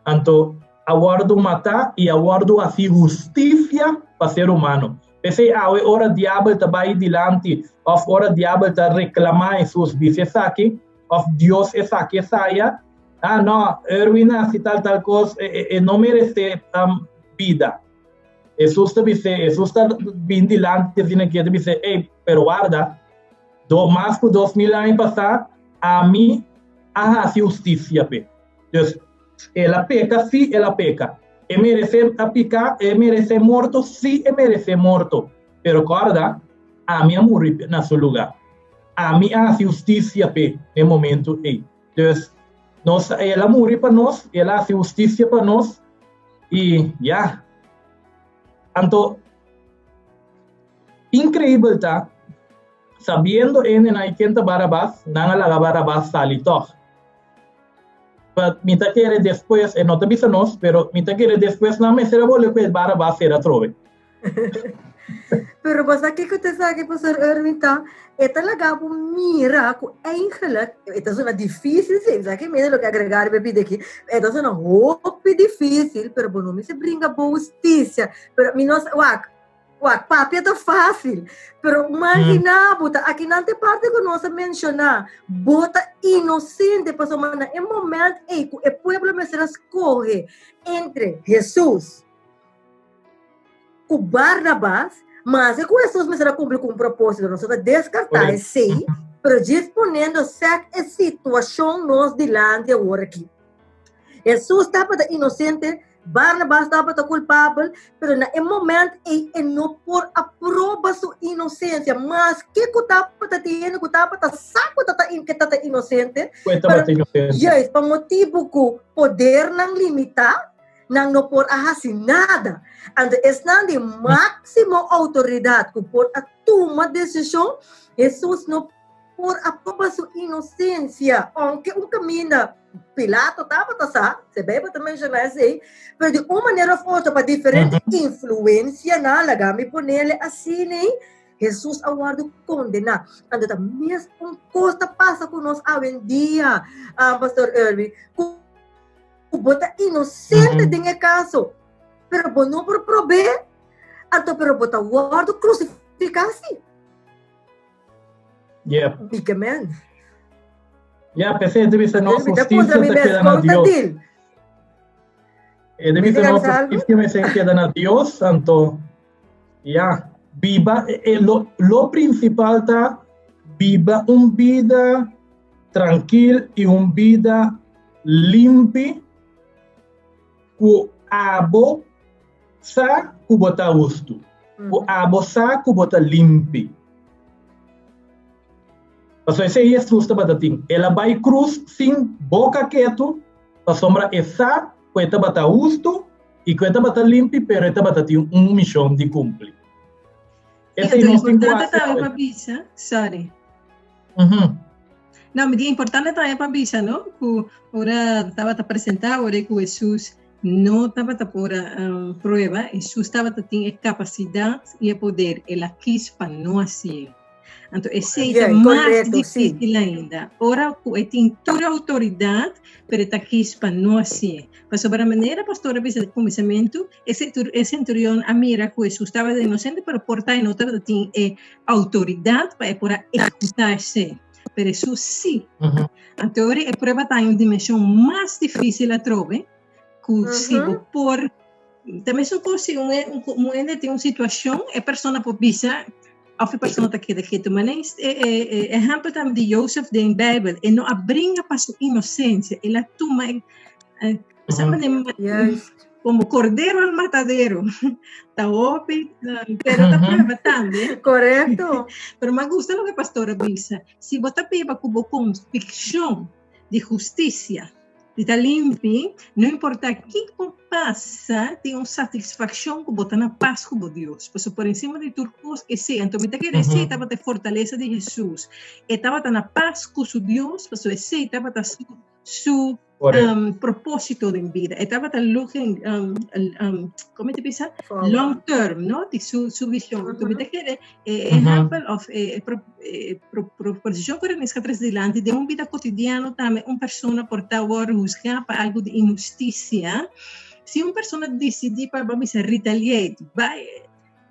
Anto a wòrdu matá i a wòrdu hasi hustisia pa ser humano. P'esei awe ora diabel ta bai dilanti òf ora diabel ta reklamá Hesus bisa esaki òf Dios esaki esaya, ah no, Erwin a hasi tal tal kos, e no meresé bida. Hesus ta bis'é, Hesus ta bin dilanti asina aki, e ta bis'é, ey, pero warda, do mas ku 2000 aña pasá ami a hasi hustisia p'e. Dus, el a peka? Sí, el a peka. E meresé a piká? E meresé morto? Sí, e meresé morto. Pero kòrda, ami a muri na su lugá. Ami a hasi hustisia p'e n'e momentu ei. Dus, nos, el a muri pa nos, el a hasi hustisia pa nos, i ya. Anto, inkreibel ta, sabiendo hende nan ken ta Barabas, nan a laga Barabas sali tòg. But mi ta kere despues, e no ta bisa nos, pero mi ta kere despues nan mester a bolbe ku e Barabas sera atrobe. Pero bo sa kiko ta esaki, Pastor Erwin, ta? E ta laga bo mira ku eigenlijk, e ta sona difícil, sí, sa ki mede loke agregar riba e bida aki, e ta sona hopi difícil, pero bo no mester bringa bo hustisia. Pero mi no sa, wak, Wak, papia ta fácil, pero imagina bo ta aki nan te parte ku nos a menshoná, bo ta inosente pasobra na e moment ei ku e pueblo mester a skohe entre Hesus ku Barnabas, maske ku Hesus mester a kumpli ku un propósito, nos no ta deskartá esei, pero djis poniendo sèt e situashon nos dilanti awor aki. Hesus tabata inosente. Barnabas tabata kulpabel, pero na e moment ei e no por a proba su inosensia. Maske ku tabata tin hende ku tabata sa ku tata ke tata inosente, Ku e tabata inosente. Juist, pa motibu ku podernan limitá, nan no por a hasi nada. Anto esnan di máksimo outoridat ku por a tuma desishon, Hesus no por a proba su inosensia, ounke un kaminda Pilato tabata sa, se Bijbel ta menciona esei, pero di un manera of otro, pa diferente influencianan, laga mi ponele asina, Jesús a wordo condena. Anto ta mes un cos ta pasa cu nos awendia, ah, Pastor Erwin, cu bo ta inocente den e caso, pero bo no por probe, anto pero bo ta wordo crucifica si. Yep. Big man. Ya, p'esei e bisa nos hustisia ta keda na Dios. E ta bisa nos hustisia mester keda na Dios, anto ya, biba, e lo, lo principal ta biba un bida trankil i un bida limpi ku abo sa ku bo ta hustu, ku abo sa ku bo ta limpi. Pasobra esei Hesus tabata tin. El a bai krus sin boka ketu, pasobra e sa ku e tabata hustu i ku e tabata limpi, pero e tabata tin un mishon di kumpli. Esei nos tin ku hasi awe. Sorry. No, mi di importante tambe pa bisa, no? Ku ora tabata presentá ora ku Hesus no tabata por a prueba, Hesus tabata tin e kapasidat i e poder, el a kis pa no hasié. Anto esei ta mas difísil ainda. Ora ku e tin tur e outoridat, pero e ta kis pa no hasié. Pasobra manera pastor a bisa di kuminsamentu, e e senturion a mira ku Hesus tabata inosente, pero por ta e no tabata tin e outoridat pa e por a ehekutá esei. Pero Hesus sí. Anto ora e prueba ta en un dimenshon mas difísil atrobe, ku si bo por ta mesun kos si un un hende tin un situashon, e persona por bisa òf e persona ta keda ketu. Ma e e ehèmpel tambe di Josef den Beibel, e no a bringa pa su inosensia, el a tuma e sa manera komo kordero al matadero. Ta hopi, pero ta prueba tambe. Korekto. Pero mi a gusta loke pastor a bisa, si bo ta biba ku bo konvikshon di hustisia. Di ta limpi, no importa kiko pasa, tin un satisfakshon ku bo ta na pas ku bo Dios. Pasobra por encima di tur kos, esei, anto mi ta kere esei tabata e fortalesa di Hesus. E tabata na pas ku su Dios, pasobra esei tabata su su propósito den bida. E tabata looking, como te bisa? Long term, no? Di su, su visión. Anto mi ta kere e ehempel of e proposicion ku Renisca tres dilanti den un bida cotidiano tambe un persona por ta wòrdu husgá pa algu di inhustisia. Si un persona disidí pa bo bisa retaliate, bai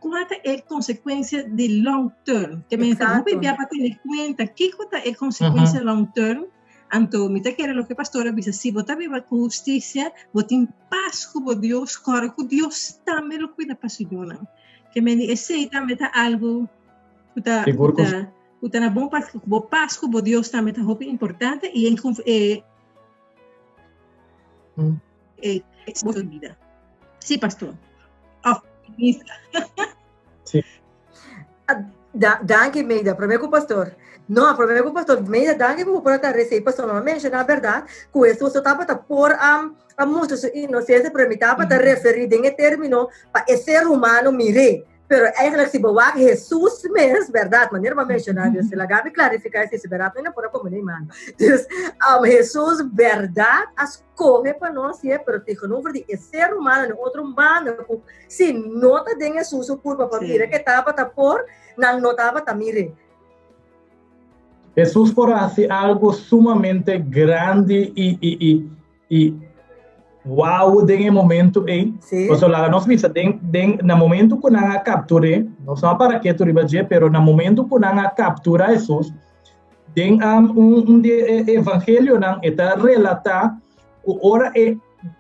kua ta e konsekuensia di long term? Ke men ta hopi bia pa tene kuenta kiko ta e konsekuensia long term. Anto mi ta kere loke pastor a bisa, si bo ta biba ku hustisia, bo tin pas ku bo Dios, kòrda ku Dios tambe lo kuida pa su yunan. Ke men di esei tambe ta algu ku ta ku ta ku ta na bon pas ku bo pas ku bo Dios tambe ta hopi importante i en e e bo bida. Sí, pastor. Of ministra. Sí. Da, danki Meida, promé ku pastor. No, promé ku pastor. Meida, danki ku por aclarar esei, pastor. No menciona verdad ku Jesús no tabata por a, a mustra su inocencia, pero mi tabata referí den e término pa e ser humano mir'é. Pero eigenlijk si bo wak Jesús mes, verdad, manera bo a menciona, dus laga mi clarifica esei, si verdad no por a come ni mano. Dus, Jesús verdad a scoge pa nos, ye, pero tegenover di e ser humano, den otro banda ku Si no ta den Hesus su kurpa pa mira ke tabata por, nan no tabata mir'é. Hesus por hasi algu sumamente grandi i i i i wow den e momento ei. Sí. Pasobra laga nos bisa den den na momento ku nan a kaptur'é, nos no a para ketu riba dje, pero na momento ku nan a kapturá Hesus, den um, un un di e evangelionan e ta relatá ku ora e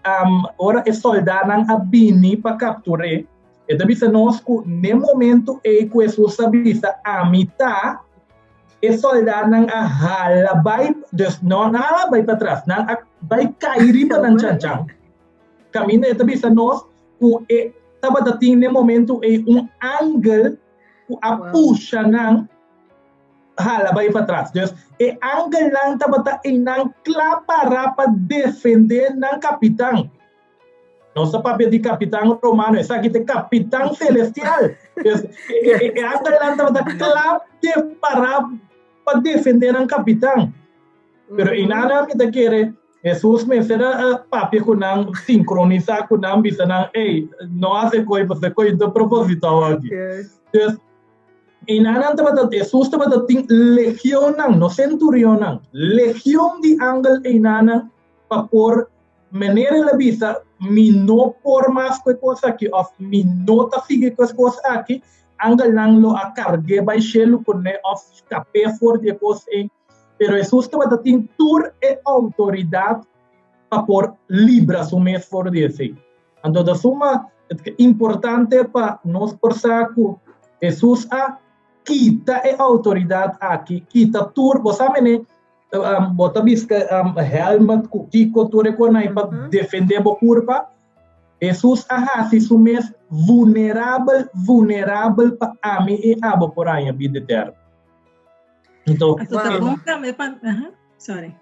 um, ora e soldanan a bini pa kaptur'é, e ta bisa nos ku n'e momento ei ku Hesus a bisa ami ta, e soldanan a hala bai, dus no nan a hala bai patras, nan a bai kai riba nan chanchan. Kaminda e ta bisa nos ku e tabata tin n'e momento ei un angel ku a pusha nan hala bai patras. Dus e angelnan tabata einan kla pará pa defendé nan kapitan. Nos ta papia di kapitan romano, esaki ta e kapitan selestial. Dus e angelnan tabata kla de pará pa defendé nan kapitan. Pero einan nan mi ta kere Hesus mester a papia ku nan, sinkronisá ku nan, bisa nan, ey, no hasi koi pasobra koi no ta proposito awor aki. Dus Einanan tabata, Hesus tabata tin legionnan, no centurionnan, legion di angel einanan pa por, manera el a bisa, mi no por mas ku e kos aki òf mi no ta sigui ku e kos aki, angelnan lo a karg'é bai shelu kuné òf skap'é for di e kos ei. Pero Hesus tabata tin tur e outoridat pa por libra su mes for di esei. Anto ta suma importante pa nos por sa ku Hesus a kita e outoridat aki, kita tur, bo sa mene, bo ta biska helmet ku kiko tur e konai pa defende bo kurpa. Hesus a hasi su mes vulnerabel, vulnerabel pa ami i abo por haña bida eterno. Anto, ta bon tambe pa, sorry.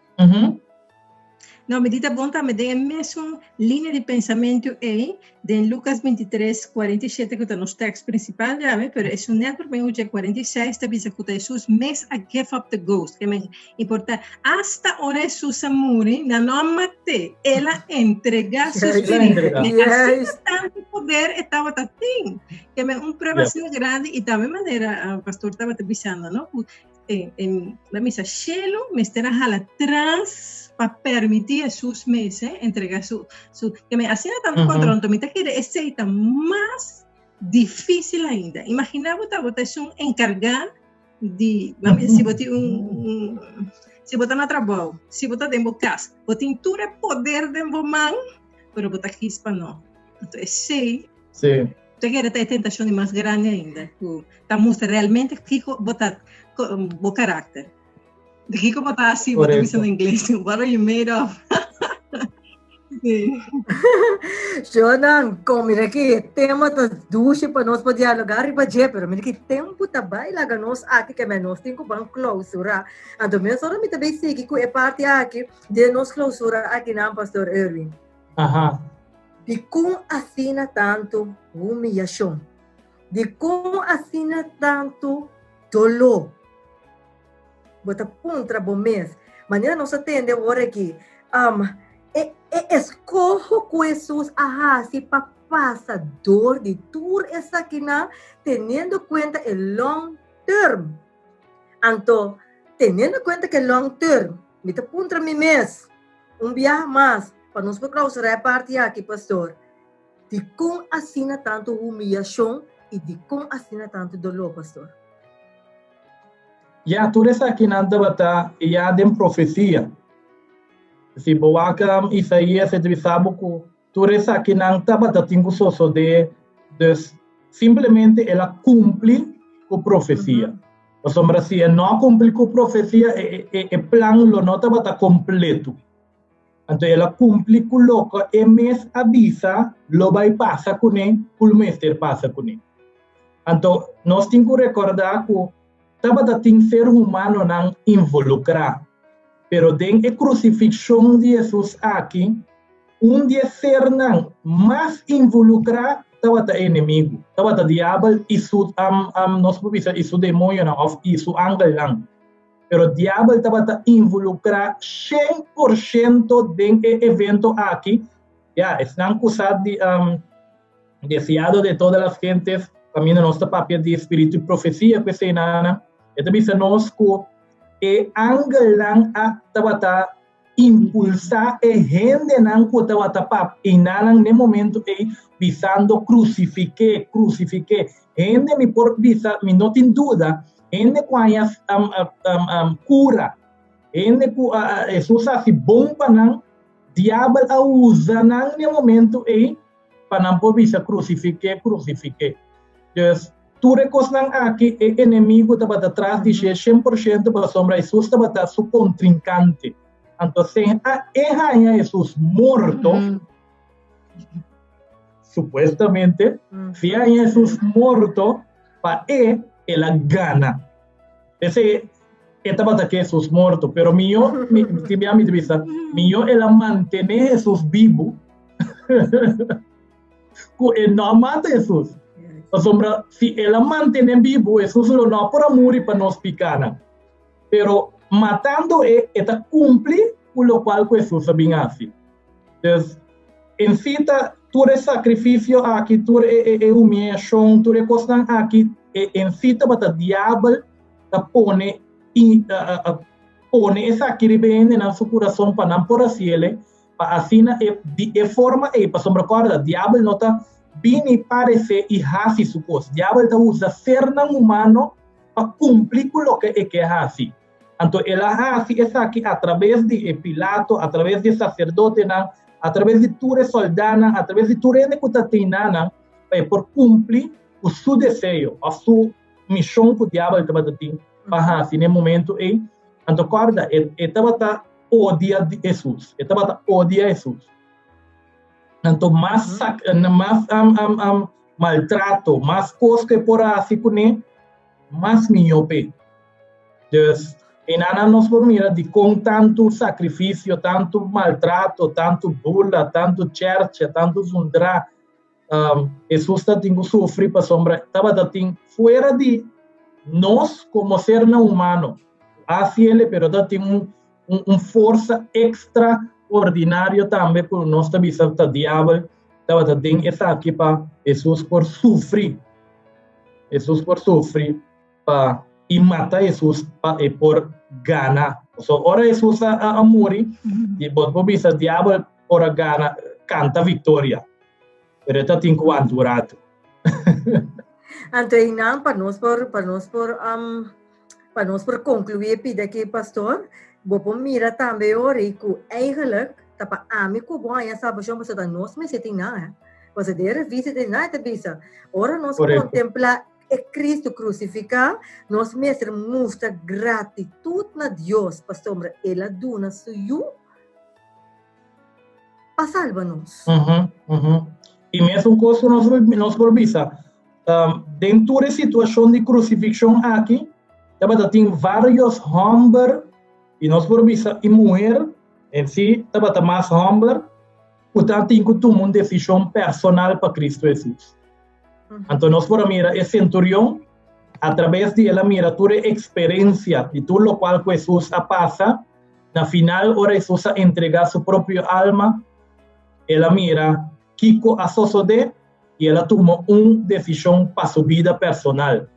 No, mi di ta bon tambe den e mesun línea di pensamentu ei, den Lucas 23, 47, ku ta nos tekst prinsipal djawe, pero esun nèt promé ucha 46 ta bisa ku ta Hesus mes a give up the ghost. Ke men importa, asta ora Hesus a muri, nan no a mat'é, el a entregá su spiritu. Asina tantu poder e tabata tin. Ke men un prueba asina grandi i tambe manera pastor tabata bisando, no, ku En la misa shelu mester a hala tras pa permití Hesus mes entrega su su ke men asina tantu control anto mi ta kere esei ta mas difícil ainda. Imagina bo ta bo ta esun encargá di si bo tin un si bo ta na trabou, si bo ta den bo kas, bo tin tur e poder den bo man, pero bo ta kis pa no. Anto esei Sí. Ta kere ta e tentashon di mas grandi ainda, ku ta mustra realmente kiko bo ta, bo karakter. Di kiko bo ta hasi, bo ta bisa na ingles, what are you made of? Sí. Shonan, kom mira ki tema ta dushi pa nos pa dialogar riba dje, pero mira ki tempo ta bai laga nos aki ke men nos tin ku ban clausura. Anto mesora mi ta bay sigui ku e parti aki den nos clausura aki nan, Pastor Erwin. Aha. Dikon asina tantu humiyashon? Dikon asina tantu doló? Bo ta puntra bo mes. Manera nos a tende awor aki, um, e, e eskoho ku Hesus a hasi pa pasa dor di tur esakinan, teniendo kuenta e long term. Anto, teniendo kuenta ku e long term, mi ta puntra mi mes, un biaha mas, pa nos por klausurá e parti aki, pastor, dikon asina tantu humiyashon i dikon asina tantu doló, pastor? Ya, tur esakinan tabata ya den profesia. Si bo wak Isaías, e ta bisa bo ku tur esakinan tabata tin ku sosodé, dus simplemente el a kumpli ku profesia. Pasobra si e no a kumpli ku profesia, e, e, e plan lo no tabata kompleto. Anto el a kumpli ku loke e mes a bisa lo bai pasa kuné, ku lo mester pasa kuné. Anto nos tin ku rekordá ku tabata tin ser humanonan involukrá, pero den e krusifikshon di Hesus aki, un di e sernan mas involukrá tabata e enemigu, tabata Diabel i su, nos por bisa, i su demoñonan òf i su angelnan. Pero diabel tabata involucra 100% den e evento aki. Ya, esnan cu sa di um, deseado de todas las gentes, caminda nos ta papia di espíritu y profecía, cu esei nana, e ta bisa nos cu e angelnan a tabata impulsa e hendenan cu tabata pap einanan n'e momento ei bisando crucifique, crucifique. Hende mi por bisa, mi no tin duda, hende cu haña um, um, um, cura, hende cu uh, Jesus a haci bon pa nan, diabel a usa nan n'e momento ei pa nan por bisa crucifique, crucifique. Dus, tur e kosnan aki e enemigu tabata tras di dje 100% pasobra Hesus tabata su kontrinkante. Anto sen a e haña Hesus morto, supuestamente, si e haña Hesus morto, pa e, el a gana. P'esei e tabata ke Hesus morto. Pero mihó, mi, tin bia mi ta bisa, mihó el a mantené Hesus bibu ku e no a mata Hesus. Pasobra si el a mantené bibu, Hesus lo no por a muri pa nos pikánan. Pero matando e, e ta kumpli ku lokual ku Hesus a bin hasi. Dus, en sí ta tur e sakrifisio aki, tur e, e, e humiashon, tur e kosnan aki, e, en sí tabata diabel ta pone i, uh, uh, pone esaki riba e hendenan su kurason pa nan por hasiele, pa asina e, di e forma ei, pasobra kòrda, diabel no ta bini paresé i hasi su kos. Diabel ta usa sernan humano pa kumpli ku loke e ke hasi. Anto el a hasi esaki atraves di e Pilato, atraves di e saserdotenan, atraves di tur e sòldánan, atraves di tur hende ku ta teiná nan, pa e por kumpli ku su deseo òf su mishon ku diabel tabata tin pa hasi na e momentu ei. Anto kòrda, e e tabata odia Hesus, e tabata odia Hesus. Anto mas sak, mas um, um, um, maltrato, mas kos ku e por a hasi kuné, mas mihó p'e. Dus, enanan nos por mira dikon tantu sakrifisio, tantu maltrato, tantu burla, tantu chèrchè, tantu zundrá um, Hesus ta tin ku sufri pasobra tabata tin fuera di nos komo sernan humano hasiele, pero ta tin un, un, un forsa ekstraordinario tambe ku nos ta bisa ta diabel tabata den esaki pa Hesus por sufri. Hesus por sufri pa i mata Hesus pa e por gana. So ora Hesus a, a, a muri, di bo por bisa diabel por a gana, kanta viktoria. Pero e ta tin ku wanta un ratu. Anto einan pa nos por pa nos por um, pa nos por konkluí e pida aki pastor, bo por mira tambe ori ku eigenlijk ta pa ami ku bo haña salbashon pasobra ta nos mester tin nan, eh. Pasobra den revista tin nan e ta bisa, ora nos kontemplá e Cristo crucificá, nos mester mustra gratitud na Dios pasobra El a duna Su Yu. pa salba nos. I mesun kos ku nos nos por bisa, den tur e situashon di krusifikshon aki, tabata tin vários hòmber, i nos por bisa i muher, en si tabata mas hòmber, ku tabatin ku tuma un desishon personal pa Kristu Hesus. Anto nos por a mira e senturion, atrabes di el a mira tur e eksperensia di tur lokual ku Hesus a pasa, na final ora Hesus a entregá su propio alma, el a mira kiko a sosodé i el a tuma un desishon pa su bida personal,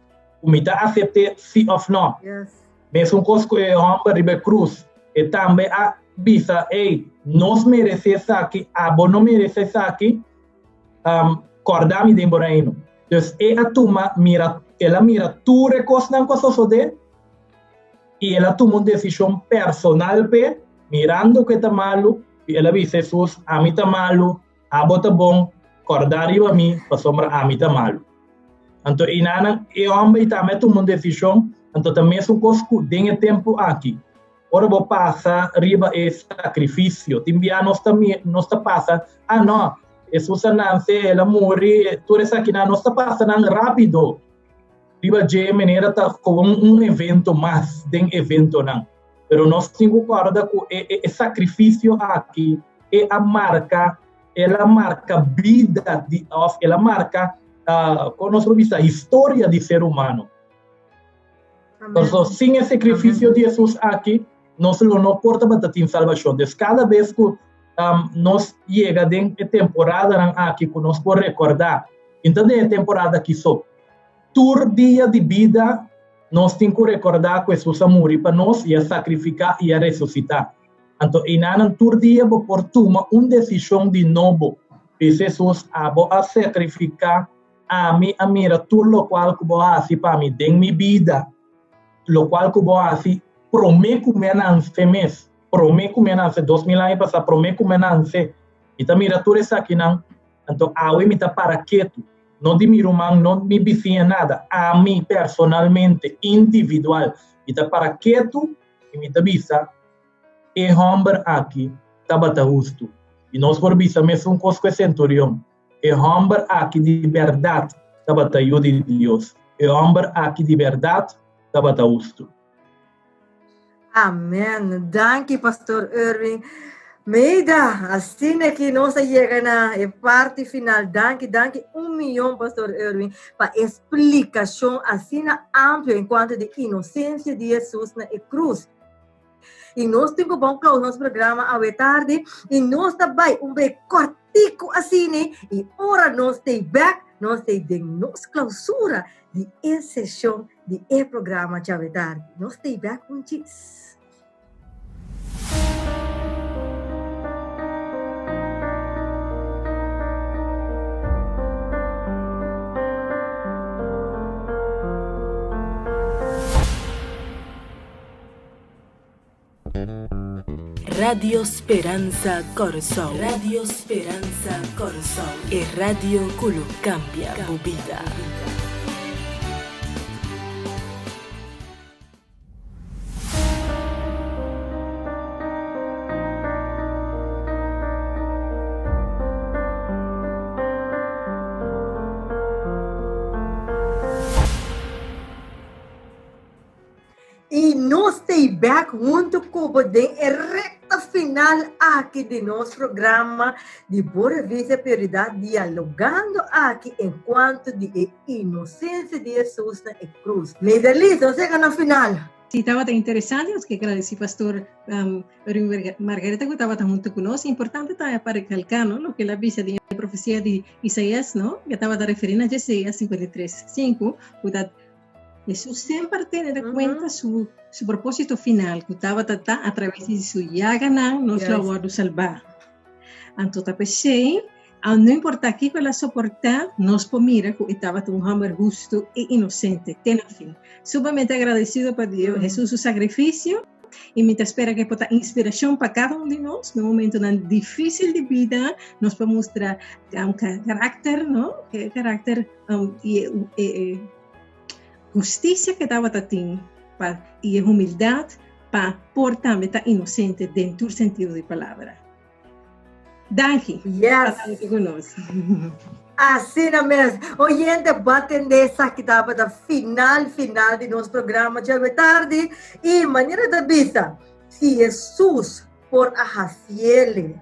ku mi ta asept'é sí òf nò. Mesun kos ku e hòmber riba e krus, e tambe a bisa, Ey, nos meresé esaki, abo no meresé esaki, kòrda mi den bo reino. Dus e a tuma mira, el a mira tur e kosnan ku a sosodé i el a tuma un desishon personal p'e, mirando ku e ta malu, i el a bisa Hesus, Ami ta malu, abo ta bon, kòrda riba mi, pasobra ami ta malu. Anto einanan e hòmber ei tambe a tuma un desishon, anto ta mesun kos ku den e tempu aki. Ora bo pasa riba e sakrifisio, tin bia nos ta nos ta pasa, ah no, Hesus a nanse, el a muri, tur esakinan, nos ta pasa nan rápido riba dje manera ta komo un evento mas den eventonan. Pero nos tin ku kòrda ku e e sakrifisio aki e a marka, el a marka bida di òf el a marka, kon nos por bisa, historia di ser humano. Pasobra sin e sakrifisio di Hesus aki, nos lo no por tabata tin salbashon. Des kada bes ku nos yega den e temporadanan aki ku nos por rekordá, i no ta den e temporada aki so, tur dia di bida nos tin ku rekordá ku Hesus a muri pa nos i a sakrifiká i a resusitá. Anto einanan tur dia bo por tuma un desishon di nobo. Bisa Hesus, Abo a sakrifiká. Ami a mira tur lokual ku bo a hasi pa mi den mi bida, lokual ku bo a hasi promé ku mi a nanse mes, promé ku mi a nanse, 2000 aña pasá, promé ku mi a nanse. Mi ta mira tur esakinan, anto awe mi ta para ketu, no di mi ruman, no mi bisiña, nada, ami personalmente, individual, mi ta para ketu i mi ta bisa, E hòmber aki tabata hustu. I nos por bisa mesun kos ku e senturion. E hòmber aki di bèrdat tabata yu di Dios. E hòmber aki di bèrdat tabata hustu. Amen. Danki Pastor Erwin. Meida, asina ki nos a yega na e parti final. Danki, danki un miyon Pastor Erwin pa e splikashon asina amplio en kuanto di inosensia di Hesus na e krus. I nos tin ku bon close nos programa awe tardi i nos ta bai un break kortiku asini i ora nos stay back nos stay den nos clausura di e seshon di e programa djawe tardi. Nos stay back un chis. Radio Speransa Kòrsou. Radio Speransa Kòrsou. E radio ku lo kambia bo bida. I nos t'ei bèk huntu ku bo den e rekta final aki di nos programa di Bo Revista Prioridat dialogando aki en kuanto di e inosensia di Hesus na e krus. Neiderlis, nos yega na final. Si, tabata interesante, nos ke gradisí Pastor Erwin Margareta ku tabata huntu ku nos. Importante tambe pa rekalká, no, loke el a bisa den e profesia di Isaías, no, ke tabata referí na Jesaías 53, 5, ku ta Hesus semper tene na kuenta su su propósito final ku tabata ta a traves di su yaganan nos lo a wòrdu salbá. Anto ta p'esei, a no importá kiko el a soportá, nos por mira ku e tabata un hòmber hustu i inosente te na fin. Sumamente agradesido pa Dios, Hesus su sakrifisio, i mi ta spera ku e por ta inspirashon pa kada un di nos den momentonan difísil di bida, nos por mustra karakter, no? E karakter i e hustisia ku e tabata tin pa i e humildat pa por tambe ta inosente den tur sentido di palabra. Danki. Yes. Ku nos. Asina mes. Oyente, batende esaki tabata final final di nos programa djawe tardi. I manera ta bisa, si Hesus por a hasiele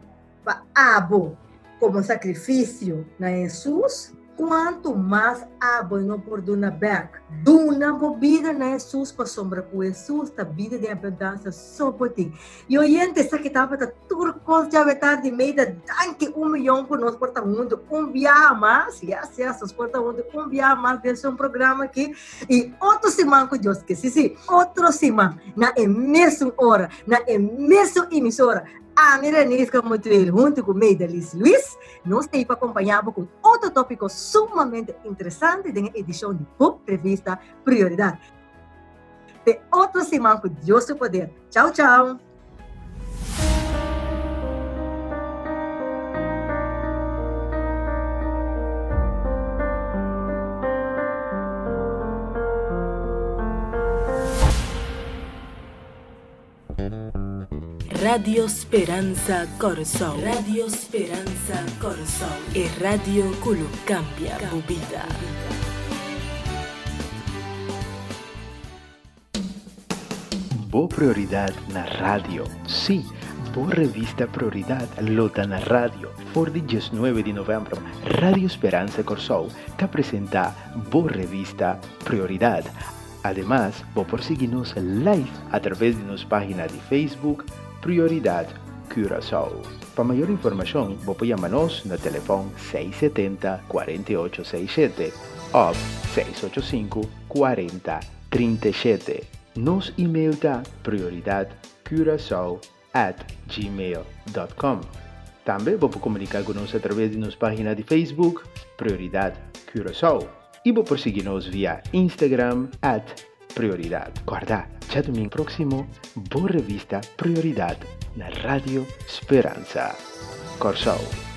pa abo komo sakrifisio na Hesus, kuantu mas abo no por duna bèk? Duna bo bida na Hesus pasobra ku Hesus ta bida den abundansia so bo tin. I oyente, esaki tabata tur kos djawe tardi meida. Danki un miyon ku nos por ta huntu un biaha mas. Yes, yes, nos por ta huntu un biaha mas den su programa aki. I otro siman ku Dios ke. Si, si, otro siman na e mesun ora, na e mesun emisora. Ami Renisca Motuel huntu ku Meidalis Luis, nos ta ei pa kompañá bo ku otro tópiko sumamente interesante den e edishon di bo revista Prioridat. Te otro siman ku Dios su poder. Chau chau! Radio Speransa Kòrsou. Radio Speransa Kòrsou. E radio ku lo kambia bo bida. Bo Prioridat na Radio. Sí, bo revista Prioridat lo ta na radio. For di diesnuebe di novèmber, Radio Speransa Kòrsou ta presentá bo revista Prioridat. Ademas, bo por sigui nos live a traves di nos página di Facebook Prioridad Curaçao. Pa mayor informashon bo por yama nos na telefòn 670 48 67 òf 685 40 37. Nos email ta prioridadcuracao at gmail dot com. Tambe bo por komuniká ku nos a traves di nos página di Facebook Prioridad Curaçao i bo por sigui nos via Instagram at Prioridad. Kòrda, djadumingu próksimo bo revista Prioridad na Radio Speransa Kòrsou.